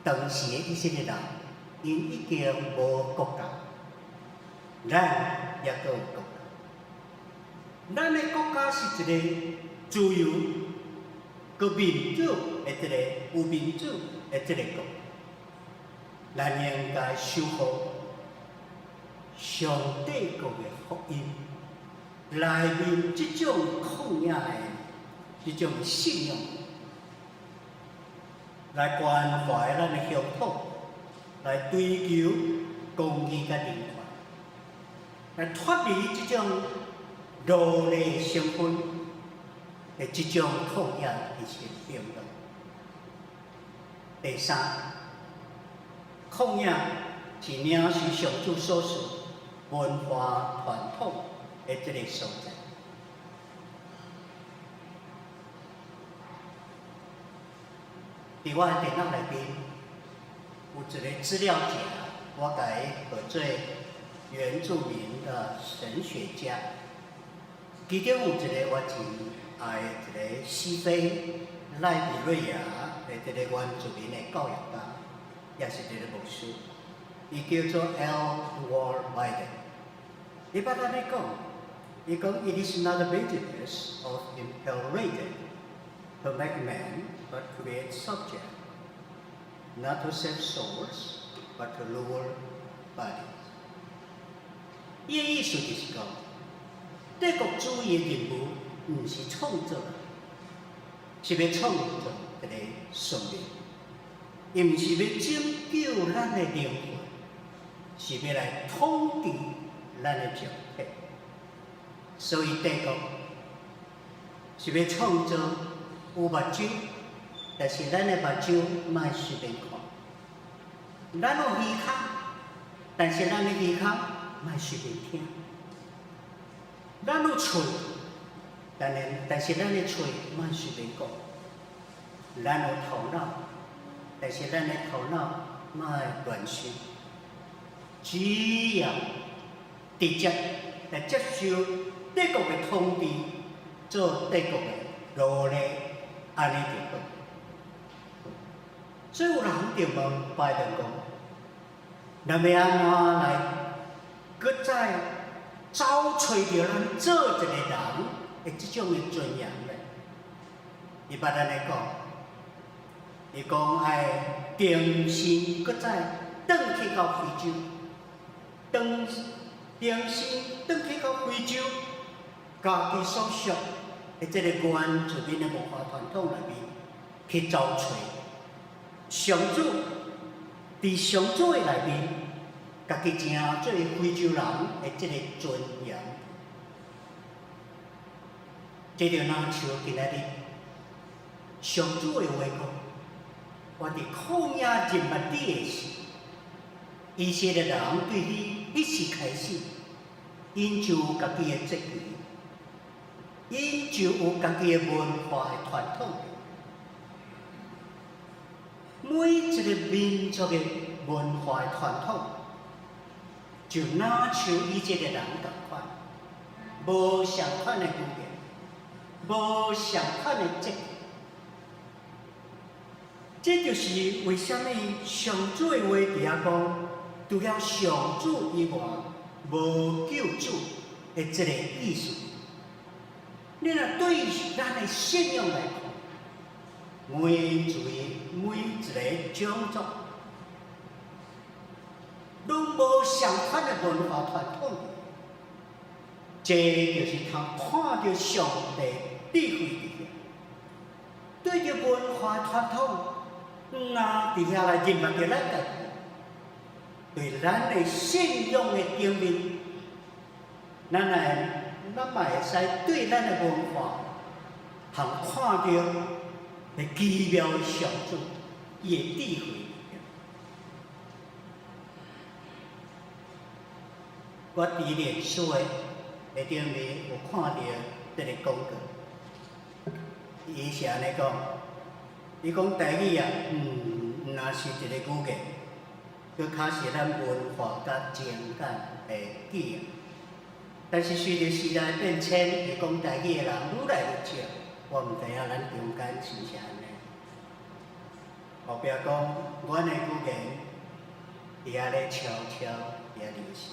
當時的以色列人，𪜶已經無國家，咱猶閣有國家。咱的國家是一个自由、閣民主的這个有民主的這个國。咱應該守護上帝國的福音內面這種曠野的這種信仰，來關懷咱的鄉土，來追求公義佮人權，來脫離這種奴隸身份的這種曠野的一些行動。第三，曠野是領受上主所賜文化傳統的這个所在。佇我的電腦內面有一个資料夾，我共伊號做原住民的神學家。其中有一个我真愛的一个西非賴比瑞亞的這个原住民的教育家，也是一个牧師，伊叫做 L. Ward Biden。伊捌按呢講，伊講：It is not the business of imperialism to make man, but create subject, not to save souls, but to rule bodies。伊的意思就是講，帝國主義的任務毋是創造人，是欲創造一个順民。伊毋是欲拯救咱的靈魂，是欲來統治咱的肉體。所以帝國是欲創造有目睭，但是咱的目睭莫隨便看；咱有耳孔，但是咱的耳孔莫隨便聽；咱有喙，但是咱的喙莫隨便講；咱有頭腦，但是咱的頭腦莫亂想。只要直接來接受帝國的統治，做帝國的奴隸，按呢就好。所以有人就問拜登講：咱欲按怎來閣再找揣著咱做一个人的這種的尊嚴呢？伊捌按呢講，伊講愛重新閣再轉去到非洲，重新轉去到非洲，家己所屬的這个原住民的文化傳統內面去找揣上主，佇上主的內面，家己成做非洲人的這个尊嚴。這就若像今仔日上主的話講，我佇曠野認捌你的時，以色列人對彼彼時開始，𪜶就有家己的節期，𪜶就有家己的文化的傳統。每一個民族的文化的傳統，就若像以色列人仝款，無相款的語言，無相款的節期。這就是為啥物上主的話佇遐講，除了上主以外，無救主的這個意思。你若對咱的信仰來看，每一個種族，攏無相款的文化傳統，這就是通看著上帝智慧佇遐，對著文化傳統，毋若佇遐來認捌著咱家己，對咱的信仰的頂面，咱嘛會使對咱的文化，通看著奇妙的上主伊的智慧。我佇臉書的頂面有看著這个廣告，伊是按呢講，伊講台語啊，毋若是一个語言，閣較是咱文化佮情感的記憶。但是隨著時代變遷，會講台語的人愈來愈少，我毋知影咱中間是毋是按呢。後壁講，阮的語言佇遐咧悄悄佇遐流失。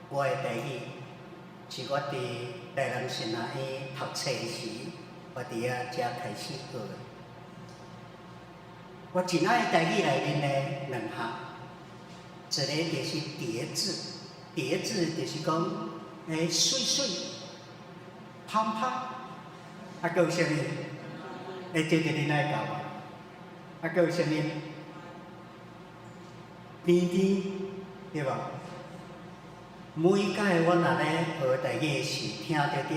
我的台語是我佇台南神學院讀冊時，我佇遐才開始學的。我真愛台語內面的兩項，一个就是疊字，疊字就是講，媠媠、芳芳，啊，閣有啥物？這就恁愛教我。啊，閣有啥物？甜甜，對無？每擺我若咧學台語時，聽著這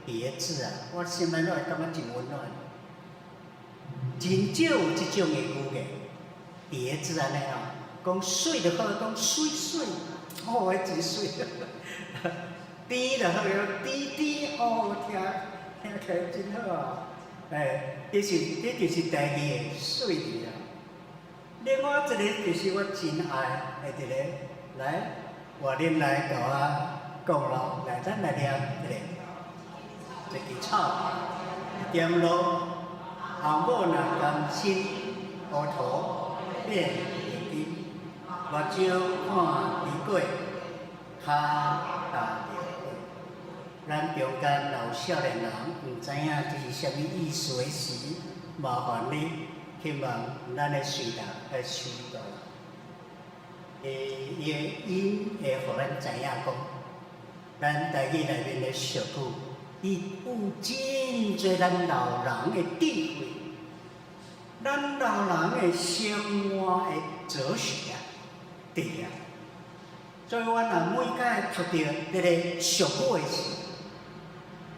疊字啊，我心內攏會感覺真溫暖。真少有這種的語言，佇個字按呢吼，講媠就好，講媠媠，哦，彼真媠。甜就好，甜甜，哦，聽聽起來真好啊！欸，這就是台語的媠字啊。另外一個就是我真愛的一個，來，換恁來共我講咯，來，咱來念一個，一枝草，一點露，後母若甘心，烏塗變黃金，目睭看豬過，跤踏著火。咱中間若有少年人毋知影這是啥物意思的時，麻煩你希望咱的隨大來隨到。欸，伊的音會予咱知影講，咱台語內面的俗語，伊有真濟咱老人的智慧，咱老人的生活的哲學佇遐。所以阮若每擺讀著這个俗語的時，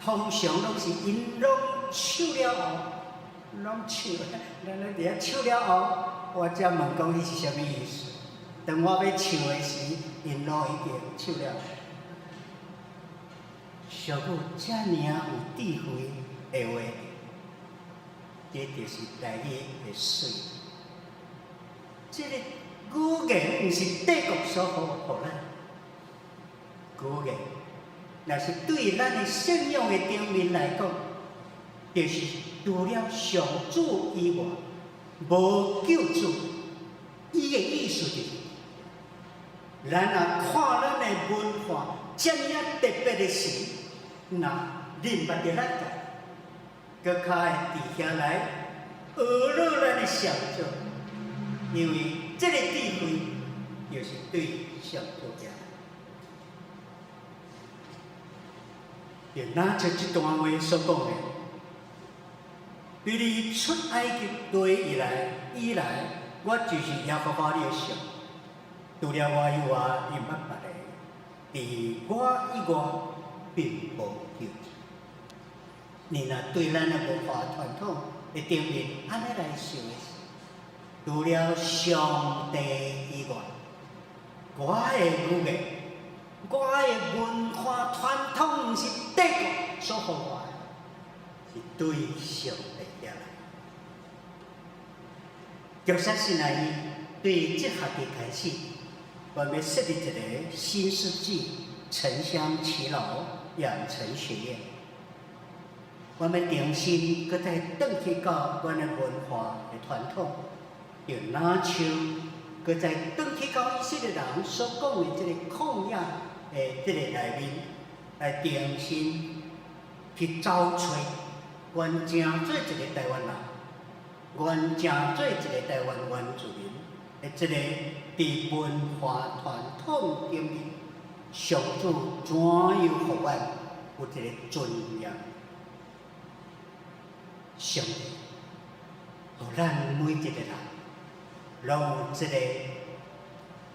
通常攏是𪜶攏唱了後，攏唱，咱咧佇遐唱了後，我才問講彼是啥物意思。當我欲唱的時，𪜶攏已經唱了。俗語遮爾有智慧的話，這就是台語的媠。這个語言毋是帝國所予咱，語言若是對咱的信仰的頂面來講，就是除了上主以外，無救主。伊的意思就是，咱若看咱的文化遮爾特別的時，若認捌著咱家，閣較會佇遐來學落咱的上主，因為這个智慧就是對上主遐來。就若像這段話所講的，對你出埃及地以來，我就是耶和華你的上。除了我以外，你毋捌別个，佇我以外並無救主。你若對咱的文化傳統的頂面按呢來想的時，除了上帝以外，我的語言、我的文化傳統毋是帝國所予我的，是對上帝遐來。玉山神學院對這學期開始，我們設立一個新世紀城鄉耆老養成學院。我們重新閣再轉去到阮的文化的傳統，就若像閣再轉去到以色列人所講的這个曠野的這个內面，來重新去找揣，阮成做一个台灣人，阮成做一个台灣原住民的這个佇文化傳統頂面，上主怎樣予阮有一个尊嚴？上帝，予咱每一个人，攏有這个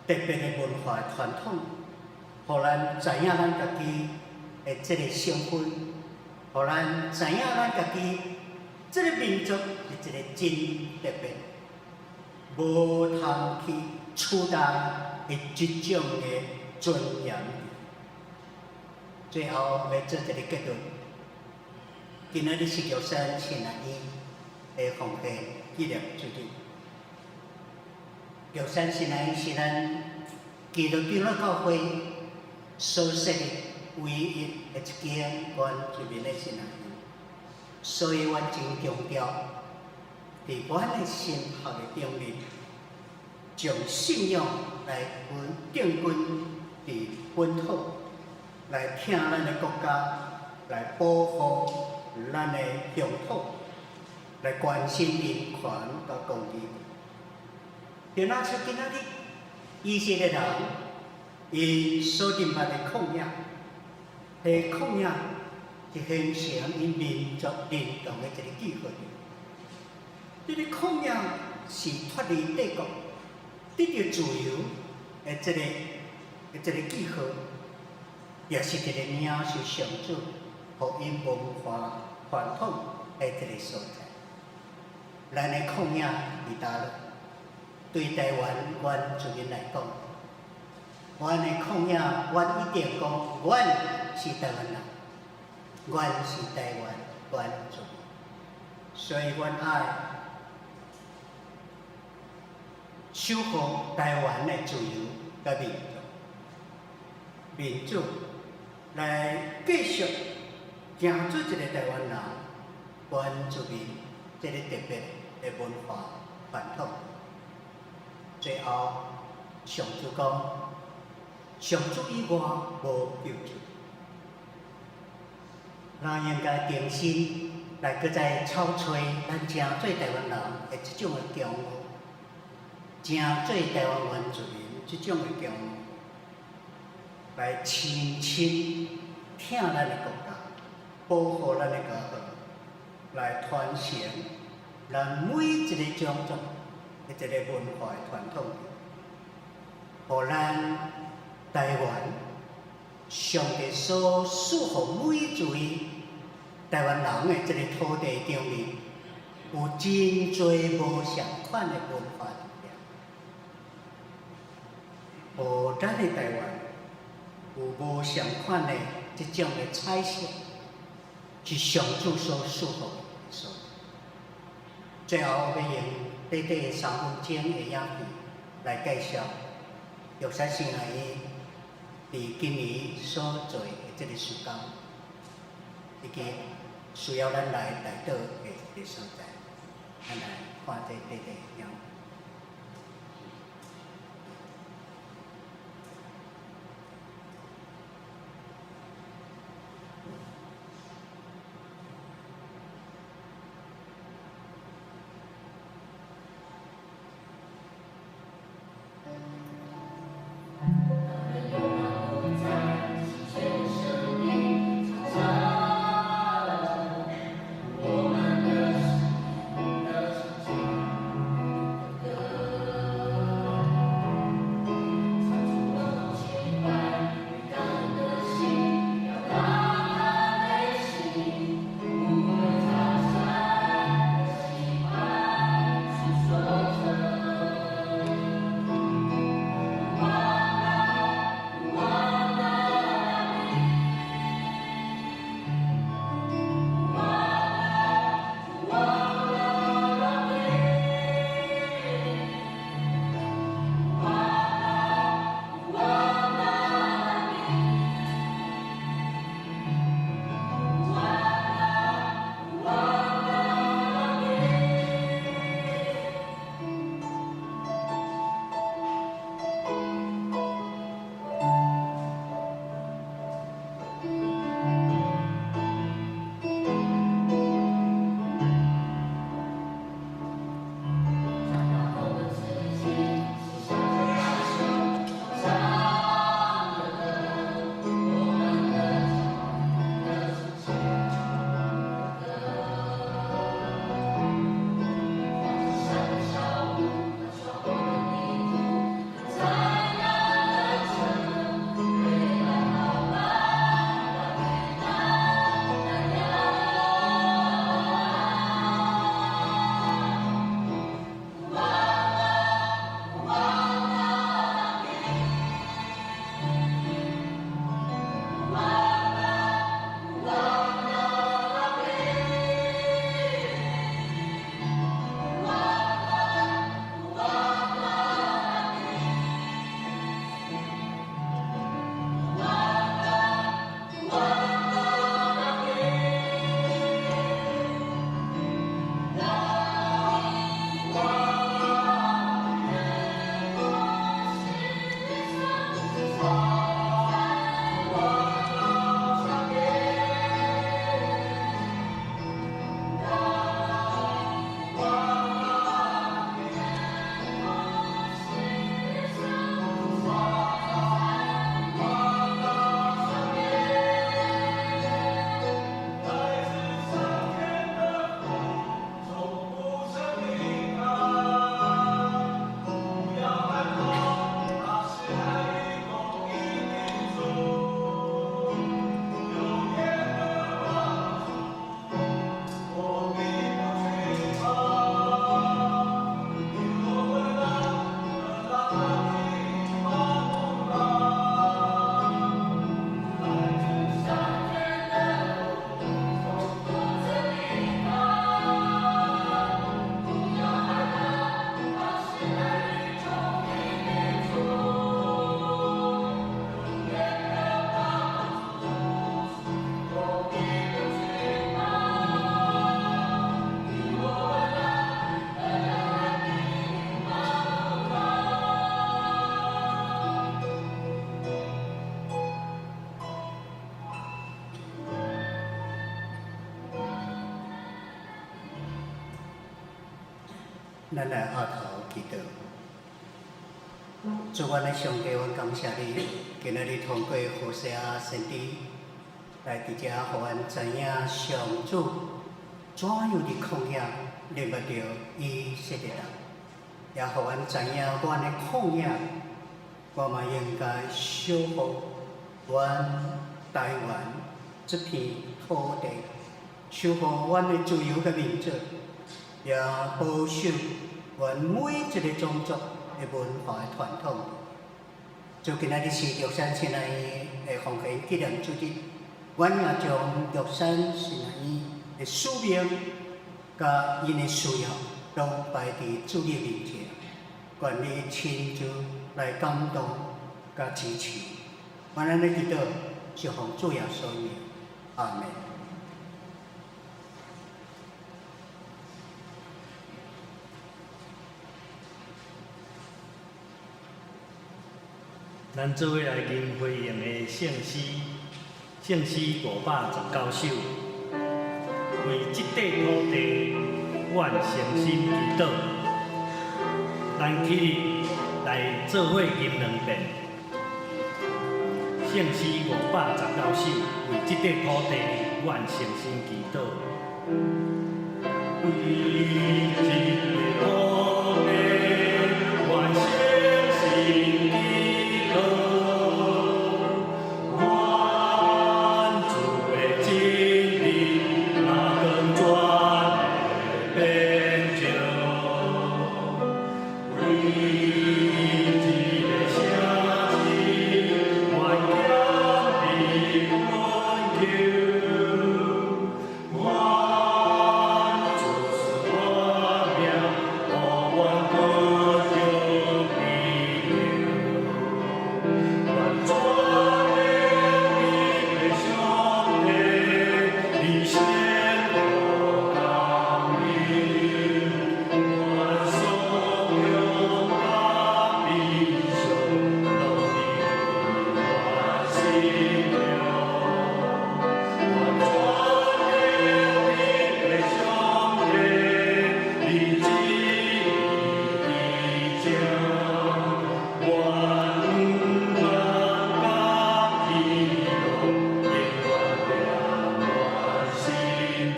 特別的文化傳統，予咱知影咱家己的這个身份，予咱知影咱家己這个民族是一个真特別，無通去取代的這種的尊嚴。最後欲做一個結論。今仔日是玉山神學院的奉獻紀念主日。玉山神學院是咱基督長老教會所設的唯一的一間原住民的神學院，所以阮真強調，佇阮的神學的頂面，將信仰來根定根佇本土，來疼咱的國家，來保護咱的鄉土，來關心人權佮公義。就若像今仔日以色列人，𪜶所認捌的曠野，彼曠野是形成𪜶民族認同的一个記號。這个曠野是脫離帝國、得著自由的這个記號，也是一個領受上主予𪜶文化傳統的一个所在。咱的曠野佇佗落？對台灣原住民來講，阮的抗議，阮一定講，阮是台灣人，阮是台灣原住民，所以阮愛守護台灣的自由佮民主，民主來繼續行做一個台灣人原住民這個特別的文化傳統。最後，上主講：上主以外無救主。咱應該重新來閣再草揣咱誠做台灣人的這種的驕傲，誠做台灣原住民這種的驕傲，來深深疼咱的國家，保護咱的家鄉，來傳承咱每一個種族的一個文化的傳統，予咱台灣上帝所賜予每一位台灣人的這個土地頂面，有真濟無仝款的文化佇遐，予咱的台灣有無仝款的這種的彩色，是上主所賜予的所在。最後，我欲用短短3分鐘的影片來介紹玉山神學院佇今年所做的這個事工，以及需要咱來代禱的一個所在。咱來看這短短影片。我們的心的咱來阿頭祈禱。主阮的上帝，阮感謝你，今仔日通過何西阿先知來佇遮，予阮知影上主怎樣佇曠野認捌著以色列人，也予阮知影阮的曠野，我嘛應該守護阮台灣這片土地，守護阮的自由佮民主，也保守阮每一个種族的文化的傳統。就今仔日是玉山神學院的奉獻紀念主日，阮也將玉山神學院的使命佮𪜶的需要，攏擺佇主的面前，願你親自來感動佮支持。阮按呢祈禱，是奉主耶穌名，阿門。咱做伙來吟回應的聖詩，聖詩519首，為這塊土地，阮誠心祈禱。咱起立來做伙吟兩遍。聖詩519首，為這塊土地，阮誠心祈禱。為這塊土地，阮誠心祈禱。願主的真理，若光全會變照。為這个城市，願謙卑懇求。願主賜我命，予阮得著自由。願全能的上帝，你顯露光明。願所有甲悲傷，攏佇阮心中。願全能的上帝，你旨意佇這。願望佮喜樂，永遠踮阮心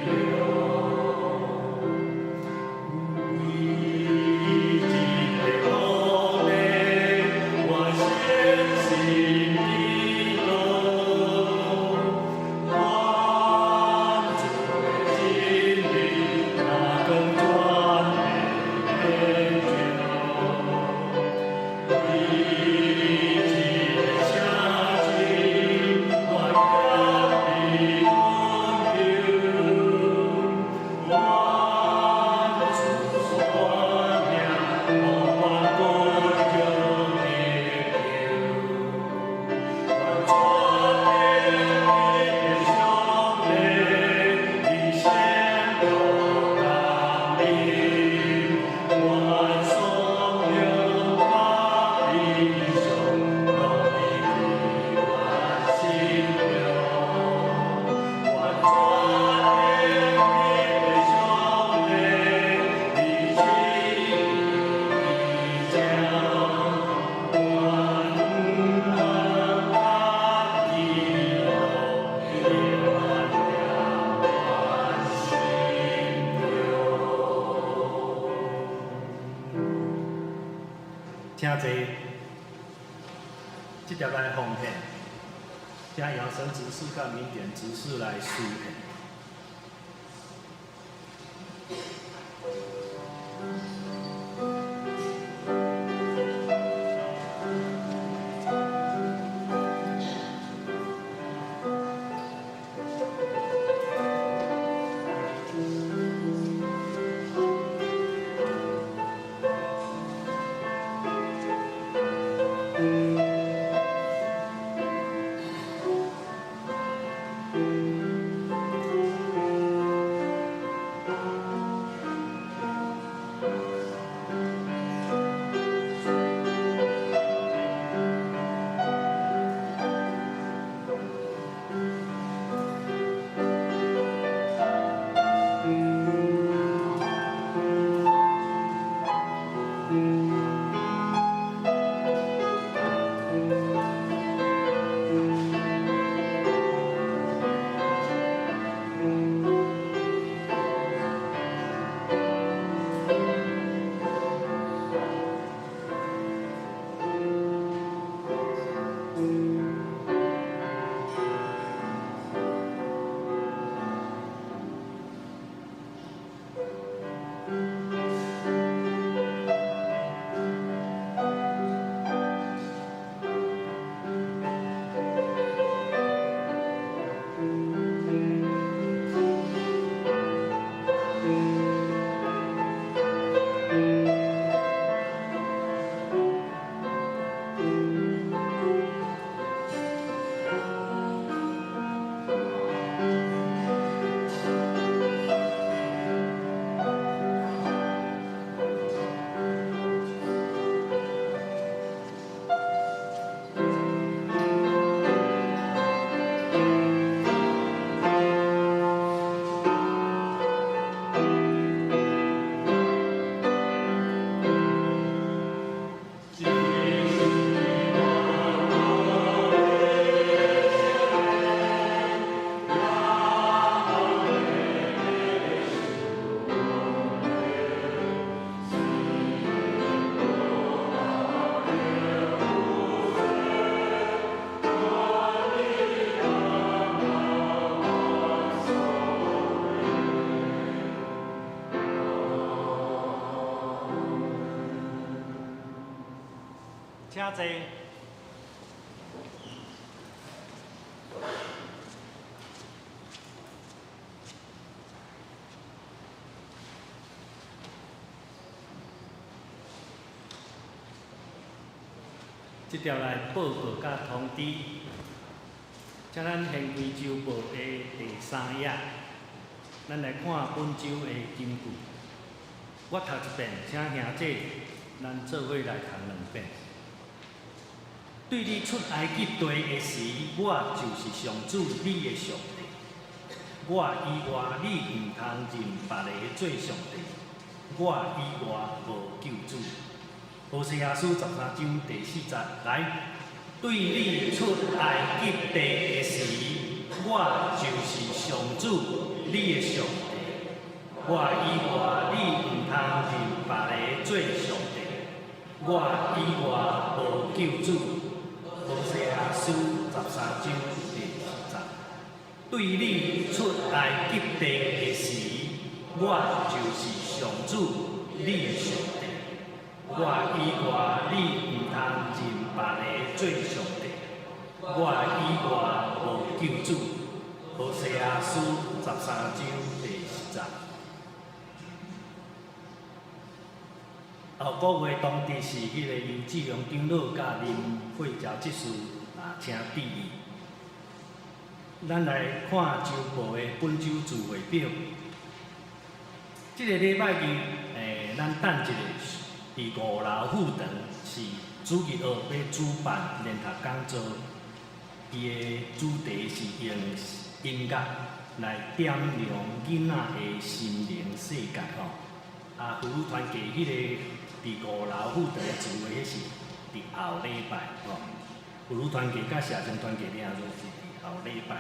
中。為這塊土地，我誠心祈禱。願主的真理，若光全會變照。為這个城市，願謙卑懇求。願主賜我命，予阮得著得救。願全能的上帝，你顯露光明。願所有甲悲傷，攏佇阮心中。願全能的上帝，你旨意佇這。願望佮喜樂，永遠踮阮心中。請坐。這碟來奉獻，請姚神執事佮明典執事來司獻。坐。這條來報告佮通知，請咱掀開週報的第三頁，咱來看本週的金句。我讀一遍，請兄姐咱做伙來讀兩遍。對你出埃及地的時，我就是上主你的上帝。我以外，你毋通認別个做上帝。我以外無救主。何西阿書13章第4節，來，對你出埃及地的時，我就是上主你的上帝。我以外，你毋通認別个做上帝。我以外無救主。何西阿書13章第4節，對你出埃及地的時，我就是上主你的上帝。我以外，你毋通認別个做上帝。我以外無救主。何西阿書13章第10節。後個月當日是彼个游志良長老佮林慧喬執事啊，請注意。咱來看週報的本週聚會表。這个禮拜二，咱等一下，佇五樓副堂是主日學欲主辦聯合講座，伊的主題是用音樂來點亮囡仔的心靈世界吼。啊，婦女團契彼個佇五樓副堂的聚會，彼是佇後禮拜吼。婦女團契佮社青團契爾都是佇後禮拜。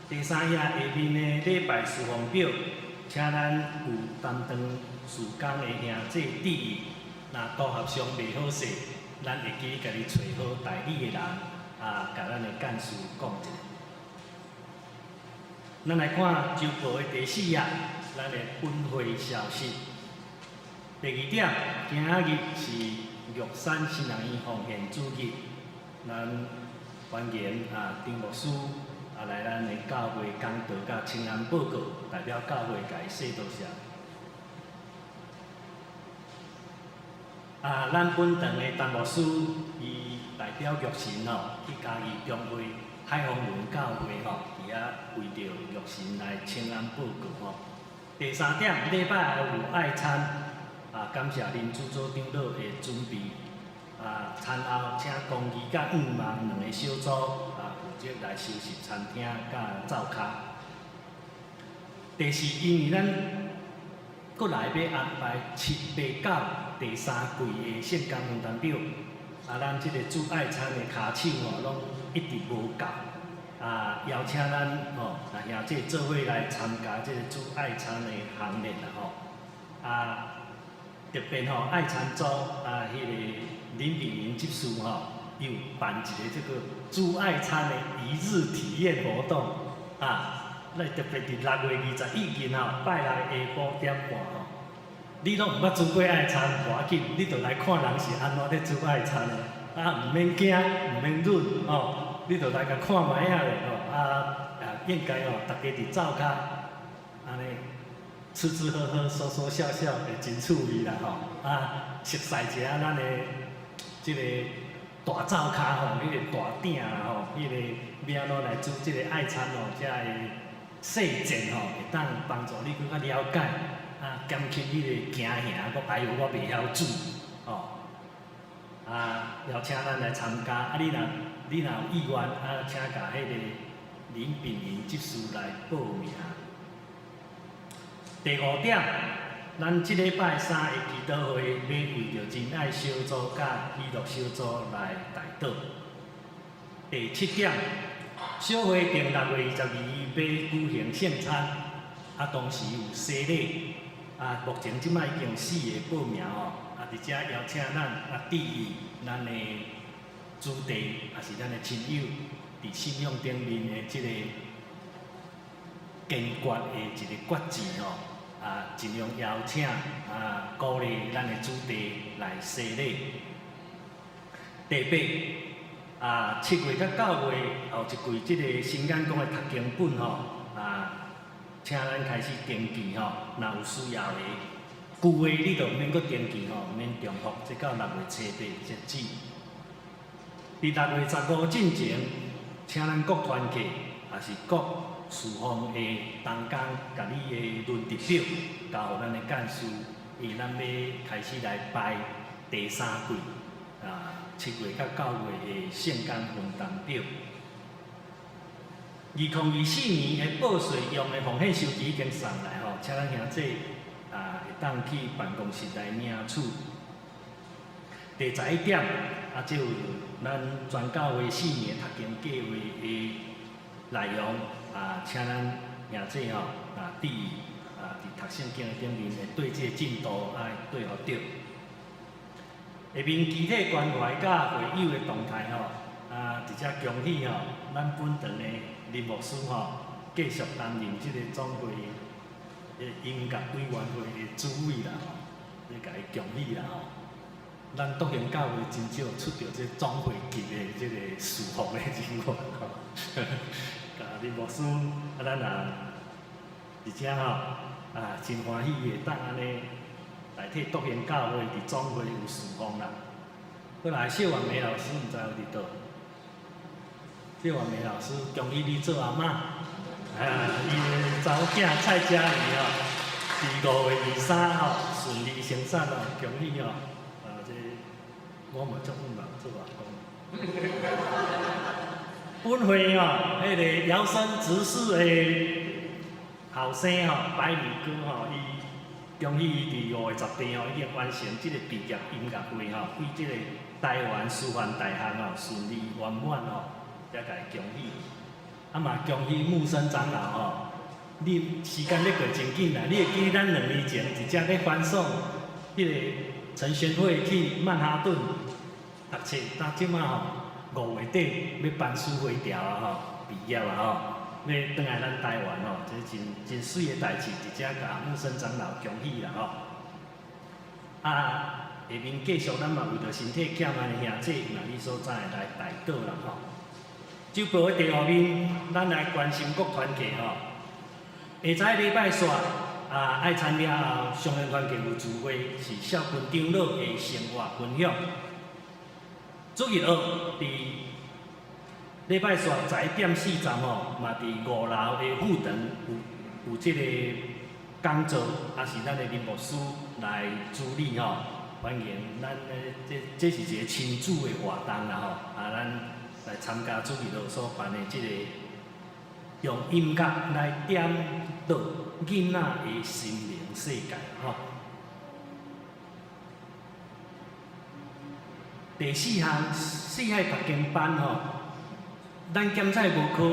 第三頁下面的禮拜事奉表，請咱有擔當事工的兄弟注意，若組合上袂好勢，咱會記共你揣好代理的人，啊，共咱的幹事講一下。咱來看週報的第四頁，咱的本會消息。第二點，今仔日是玉山新人院奉獻主日，咱歡迎啊丁牧師啊來咱的教會講道佮請安報告，代表教會共伊說多謝。啊，咱本堂的陳牧師，伊代表玉神吼去嘉義中會海豐崙教會吼，佇遐為著玉神來請安報告吼。第三點，禮拜後有愛餐，啊，感謝林主組長老的準備。啊，餐後請公義佮五望兩個小組啊，負責來收拾餐廳佮灶跤。第四，因為咱閣來欲安排七八九第三季的聖工分擔表，啊，咱這個煮愛餐的跤手吼，攏一直無夠，啊，邀請咱吼，兄弟做伙來參加這個煮愛餐的行列啦吼，啊，特別吼愛餐組啊，彼個林炳雲執事吼，伊有辦一個這個煮愛餐的一日體驗活動，啊，咱特別佇6月21日吼，拜六下晡點半吼。你攏毋捌煮過愛餐，無要緊，你就來看人是按怎咧煮愛餐的，啊，毋免驚，毋免忍，吼，你就來共看覓仔咧，吼，啊，啊，應該吼，逐家佇灶跤，按呢，吃吃喝喝，說說笑笑，會真趣味啦，吼，啊，熟似一下咱的這個大灶跤吼，彼個大鼎啦吼，彼個欲按怎來煮這個愛餐吼，才會細節吼，會當幫助你閣較了解。啊，減輕彼個驚嚇，講哎喲，我袂曉煮，吼。啊，邀請咱來參加，啊，你若有意願，啊，請共彼個林炳雲執事來報名。第五點，咱這禮拜三的祈禱會，欲為著真愛小組佮喜樂小組來代禱。第七點，小會定6月22日欲舉行聖餐，啊，當時有洗禮。啊，目前這擺已經四个報名吼，啊，佇遮邀請咱啊，注意咱的子弟，抑是咱的親友，佇信仰頂面的這个堅決的一个決志吼，啊，啊，盡量邀請啊，鼓勵咱的子弟來洗禮。第八啊，7月佮9月後一季，這個新眼光的讀經本吼啊，請咱開始登記吼，若有需要的，舊的你就毋免閣登記吼，毋免重複，這到6月初8截止。佇6月15進前，請咱各團契，也是各事奉的同工，共你的輪值表交予咱的幹事，因為咱欲開始來排第三季啊，7月佮9月的聖工分擔表。2024年的報稅用的奉獻收據已經送來吼，請咱兄弟啊會當去辦公室來領取。第11點，啊，這有咱全教會4年讀經計畫的內容啊，請咱兄弟吼啊注意啊，佇讀聖經的頂面會對這个進度愛對予著。下面肢體關懷佮會友的動態吼，啊，佇遮恭喜吼，咱本堂的林牧師吼，繼續擔任這個總會的音樂委員會的主委啦吼，咧共伊恭喜啦吼。咱獨行教會真少出著這總會級的這個事奉的人員吼，共林牧師啊，咱也而且吼啊，真歡喜會當按呢來替獨行教會佇總會有事奉啦。過來，謝婉梅老師毋知有佇佗？謝婉梅老師，恭喜你做阿嬤！啊，伊的查某囝蔡佳怡吼，佇5月23吼順利生產哦，恭喜哦！啊，這我嘛足向望做阿公。本會吼，彼个姚生執事的後生吼，百里哥吼，伊恭喜伊佇5月18吼，已經完成這個畢業音樂會吼，對這個台灣師範大學吼順利圓滿吼，才共伊恭喜。啊嘛恭喜木生長老吼，你時間咧過真緊啦，你會記咱2年前佇遮咧歡送彼個陳宣惠去曼哈頓讀冊，到這馬吼5月底欲班師回朝啊吼，畢業啊吼，欲轉來咱台灣吼，這真真媠的代誌，佇遮共木生長老恭喜啦吼。啊，下面繼續咱嘛為著身體欠安的兄弟，若你所在來代禱啦吼。週報的第五面，咱來關心各團契吼。下載禮拜四啊，愛餐了後，雙聯團契有聚會，是孝君長老的生活分享。主日學佇禮拜四11點40吼，嘛佇5樓的副堂有這個講座，也是咱的林牧師來主理吼。歡迎咱的這這是一個親子的活動啦吼，啊，咱來參加主日學所辦的這個用音樂來點導囡仔的心靈世界吼。第四項，四海讀經班吼，咱檢採無可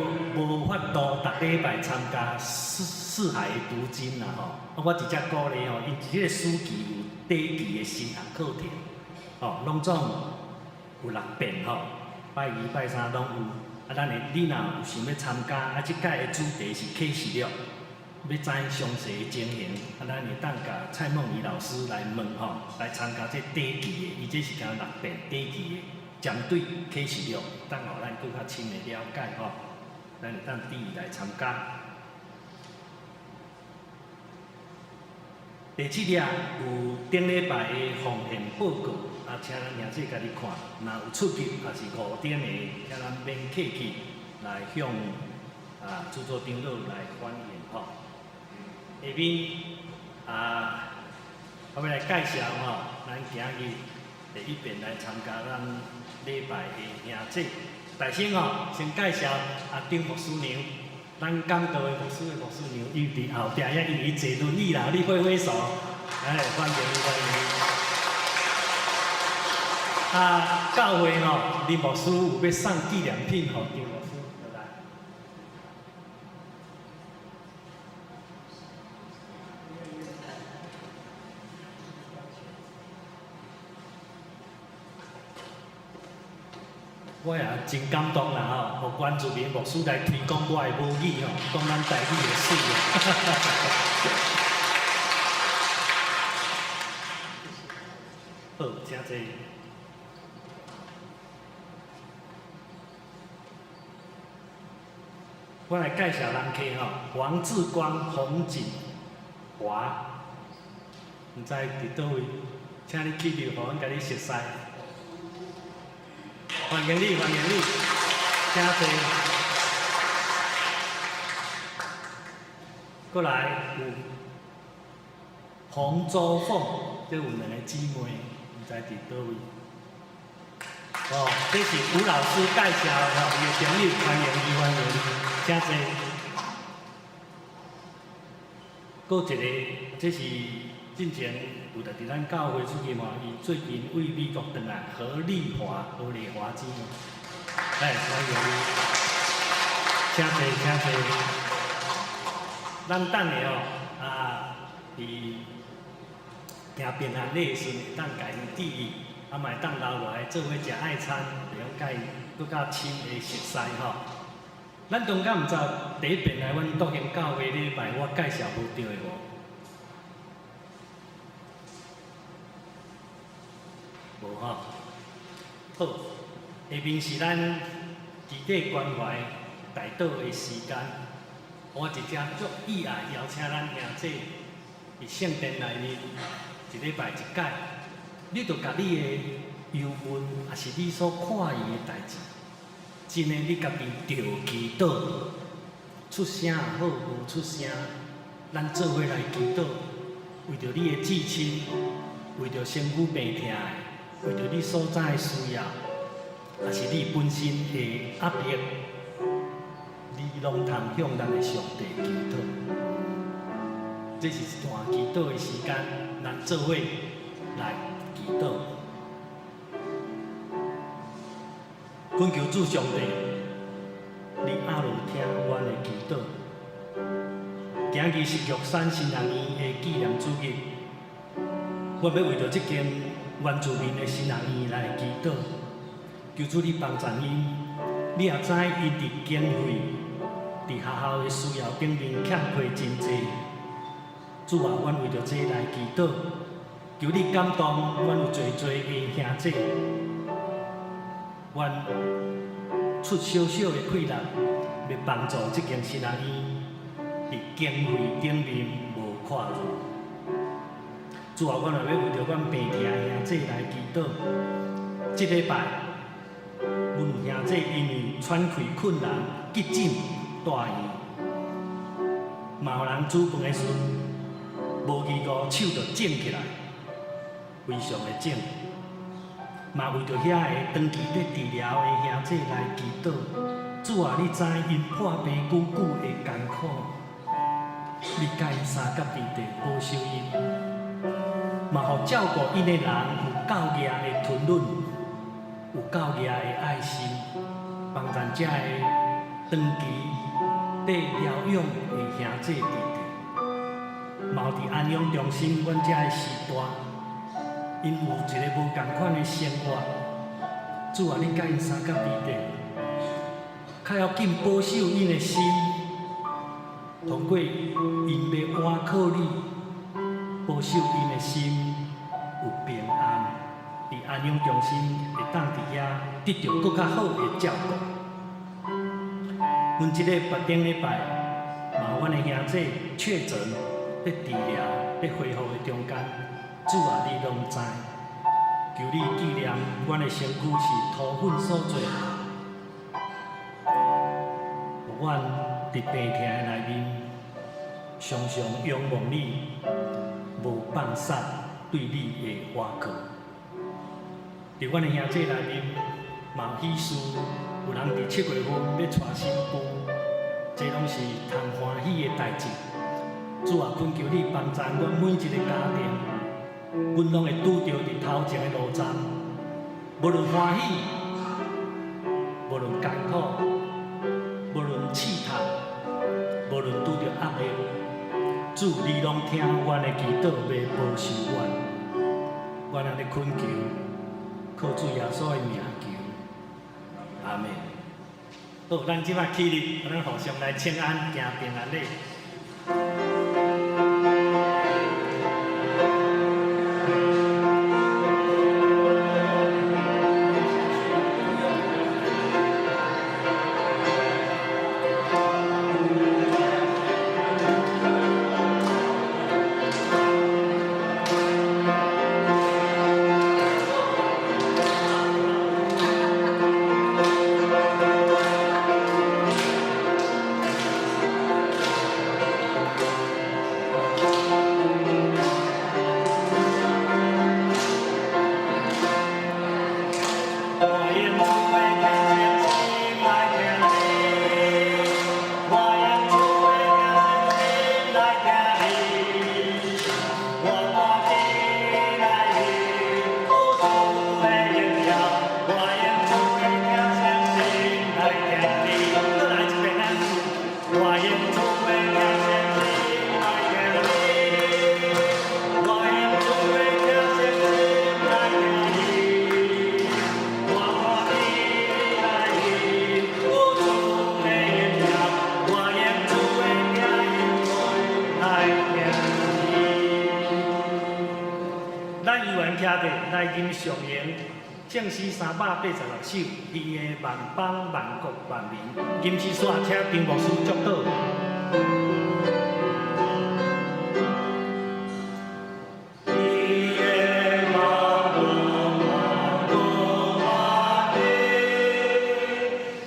無法度逐禮拜參加四海的讀經啦吼。啊，我直接鼓勵吼，因這個暑期有短期的神學課程，吼，攏總有6遍吼，拜二、拜三攏有。啊，咱的你若有想欲參加，啊，這擺的主題是啟示錄，欲知詳細的情形，啊，咱會當共蔡夢怡老師來問吼，來參加這短期的，伊這是敢若6遍短期的，針對啟示錄，當予咱閣較深的了解吼，咱會當注意來參加。第七頁有頂禮拜的奉獻報告，啊，請咱兄弟家己看，若有出入，抑是誤點的，請咱免客氣來向啊主座長老來反映吼。下面啊，我欲來介紹吼，咱今日第一遍來參加咱禮拜的兄弟。大先吼，先介紹阿張牧師娘，咱講道的牧師的牧師娘，伊佇後壁遐，因為伊坐輪椅啦，你揮揮手，哎，歡迎你，歡迎你。啊，教會吼，林牧師有欲送紀念品予張牧師，來。我也真感動啦吼，予關主任牧師來推廣我的母語吼，講咱台語會媠。好，請坐。我來介紹人客吼，黃志光、洪錦華，毋知佇佗位，請你起立，予阮共你熟似。歡迎你，歡迎你，請坐。閣來有洪周鳳，這有兩個姊妹，毋知佇佗位。哦，這是吳老師介紹的吼，伊的朋友，歡迎伊，歡迎伊，請坐。閣一個，這是進前有佇咱教會出去嘛，伊最近為美國轉來，何麗華，何麗華姊妹，來，歡迎伊，請坐，請坐。咱等下哦，啊，佇行平安禮的時陣，會當共𪜶致意，啊嘛會當留落來做伙食愛餐，會用共𪜶閣較深的熟似吼。咱中間毋知第一遍來阮篤興教會禮拜，我介紹無著的無？無吼。好，下面是咱基地關懷代禱的時間。我直接足意愛邀請咱兄弟佇聖殿內面一禮拜一擺，你著共你的憂悶，抑是你所看見的代誌，真的你家己著祈禱，出聲也好，無出聲，咱做伙來祈禱，為著你的至親，為著身軀病疼的，為著你所在的需要，抑是你本身的壓力，你攏通向咱的上帝祈禱。這是一段祈禱的時間，咱做伙來祈禱。懇求主上帝，你阿落聽阮的祈禱。今日是玉山神學院的紀念主日，我欲為著這間原住民的神學院來祈禱，求主你幫贊𪜶。你也知𪜶佇經費、佇學校的需要頂面欠缺真濟。主啊，阮為著這來祈禱，求你感動阮有濟濟的兄弟，阮出小小的氣力，欲幫助這間神學院佇經費頂面無闊落。主啊，阮也欲為著阮病疼的兄弟來祈禱。這禮拜，阮有兄弟因為喘氣困難急診住院，嘛有人煮飯的時陣無疑誤手就腫起來，非常的腫。嘛為著遐个長期咧治療的兄弟來祈禱。主啊，你知𪜶破病久久的艱苦，你共𪜶相佮佇地保守𪜶，嘛予照顧𪜶的人有夠額的吞忍，有夠額的愛心，幫咱遮个長期咧療養的兄弟弟弟，嘛有佇安養中心，阮遮的時代，𪜶有一个無仝款的生活。主啊，你共𪜶相佮佇地，較要緊保守𪜶的心，通過𪜶欲倚靠你，保守𪜶的心有平安，佇安養中心會當佇遐得著閣較好的照顧。阮這個別頂禮拜，嘛有阮的兄弟確診，咧治療、咧恢復的中間，主啊，你攏知，求你紀念阮的身軀是塗粉所做，予阮佇病疼的內面，常常仰望你，無放捒對你的倚靠。佇阮的兄弟內面，嘛有喜事，有人佇7月份欲娶新婦，這攏是通歡喜的代誌。主啊，懇求你幫贊阮每一个家庭，阮攏會拄著佇頭前的路站，無論歡喜，無論艱苦，無論試探，無論拄著壓力，主你攏聽阮的祈禱，欲保守阮。阮按呢懇求，靠主耶穌的名求，阿們。好，咱這擺起立，咱互相來請安，行平安禮。吟上榮聖詩386首，伊的萬邦萬國萬民。吟詩煞請張牧師祝禱。伊的萬邦萬國萬民，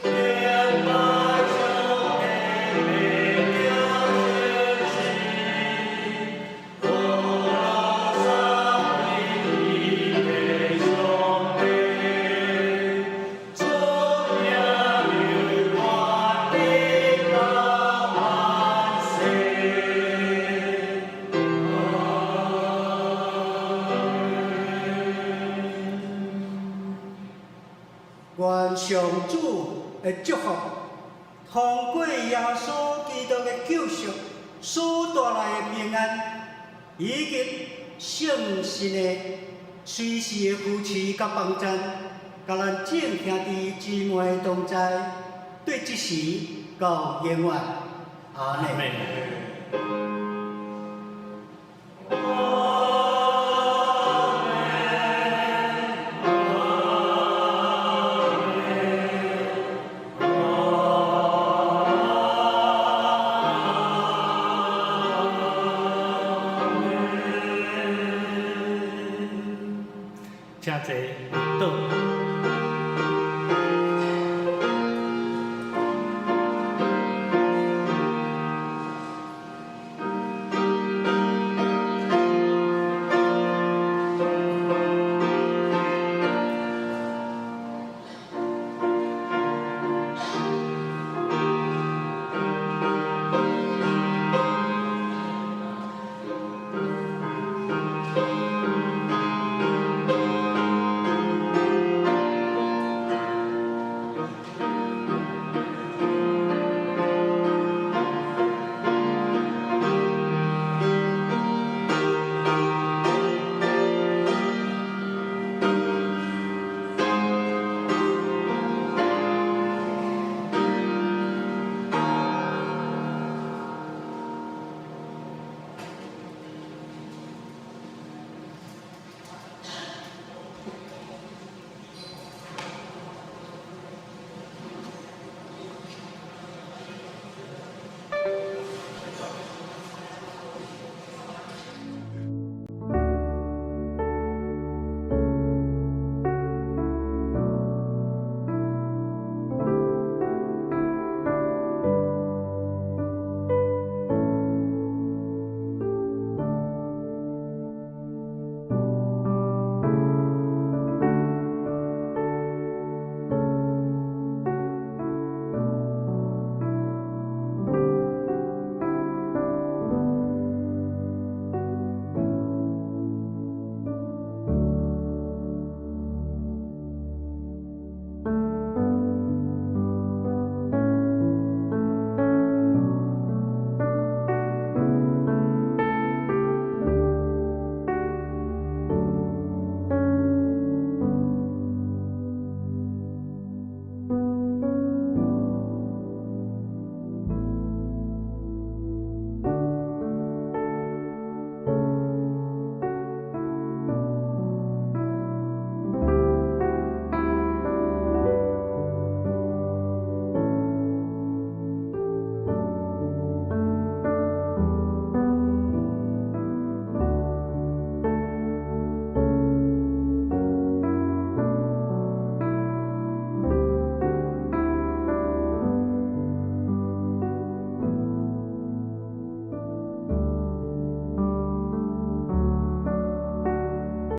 敬拜上帝的聖歌羅三位一體的上帝，出名流傳直到萬世。願上主的祝福，通過耶穌基督的救贖所帶來的平安，以及聖神的隨時的扶持佮幫贊，佮咱眾兄弟姊妹同在，對這時到永遠。阿門。阿門。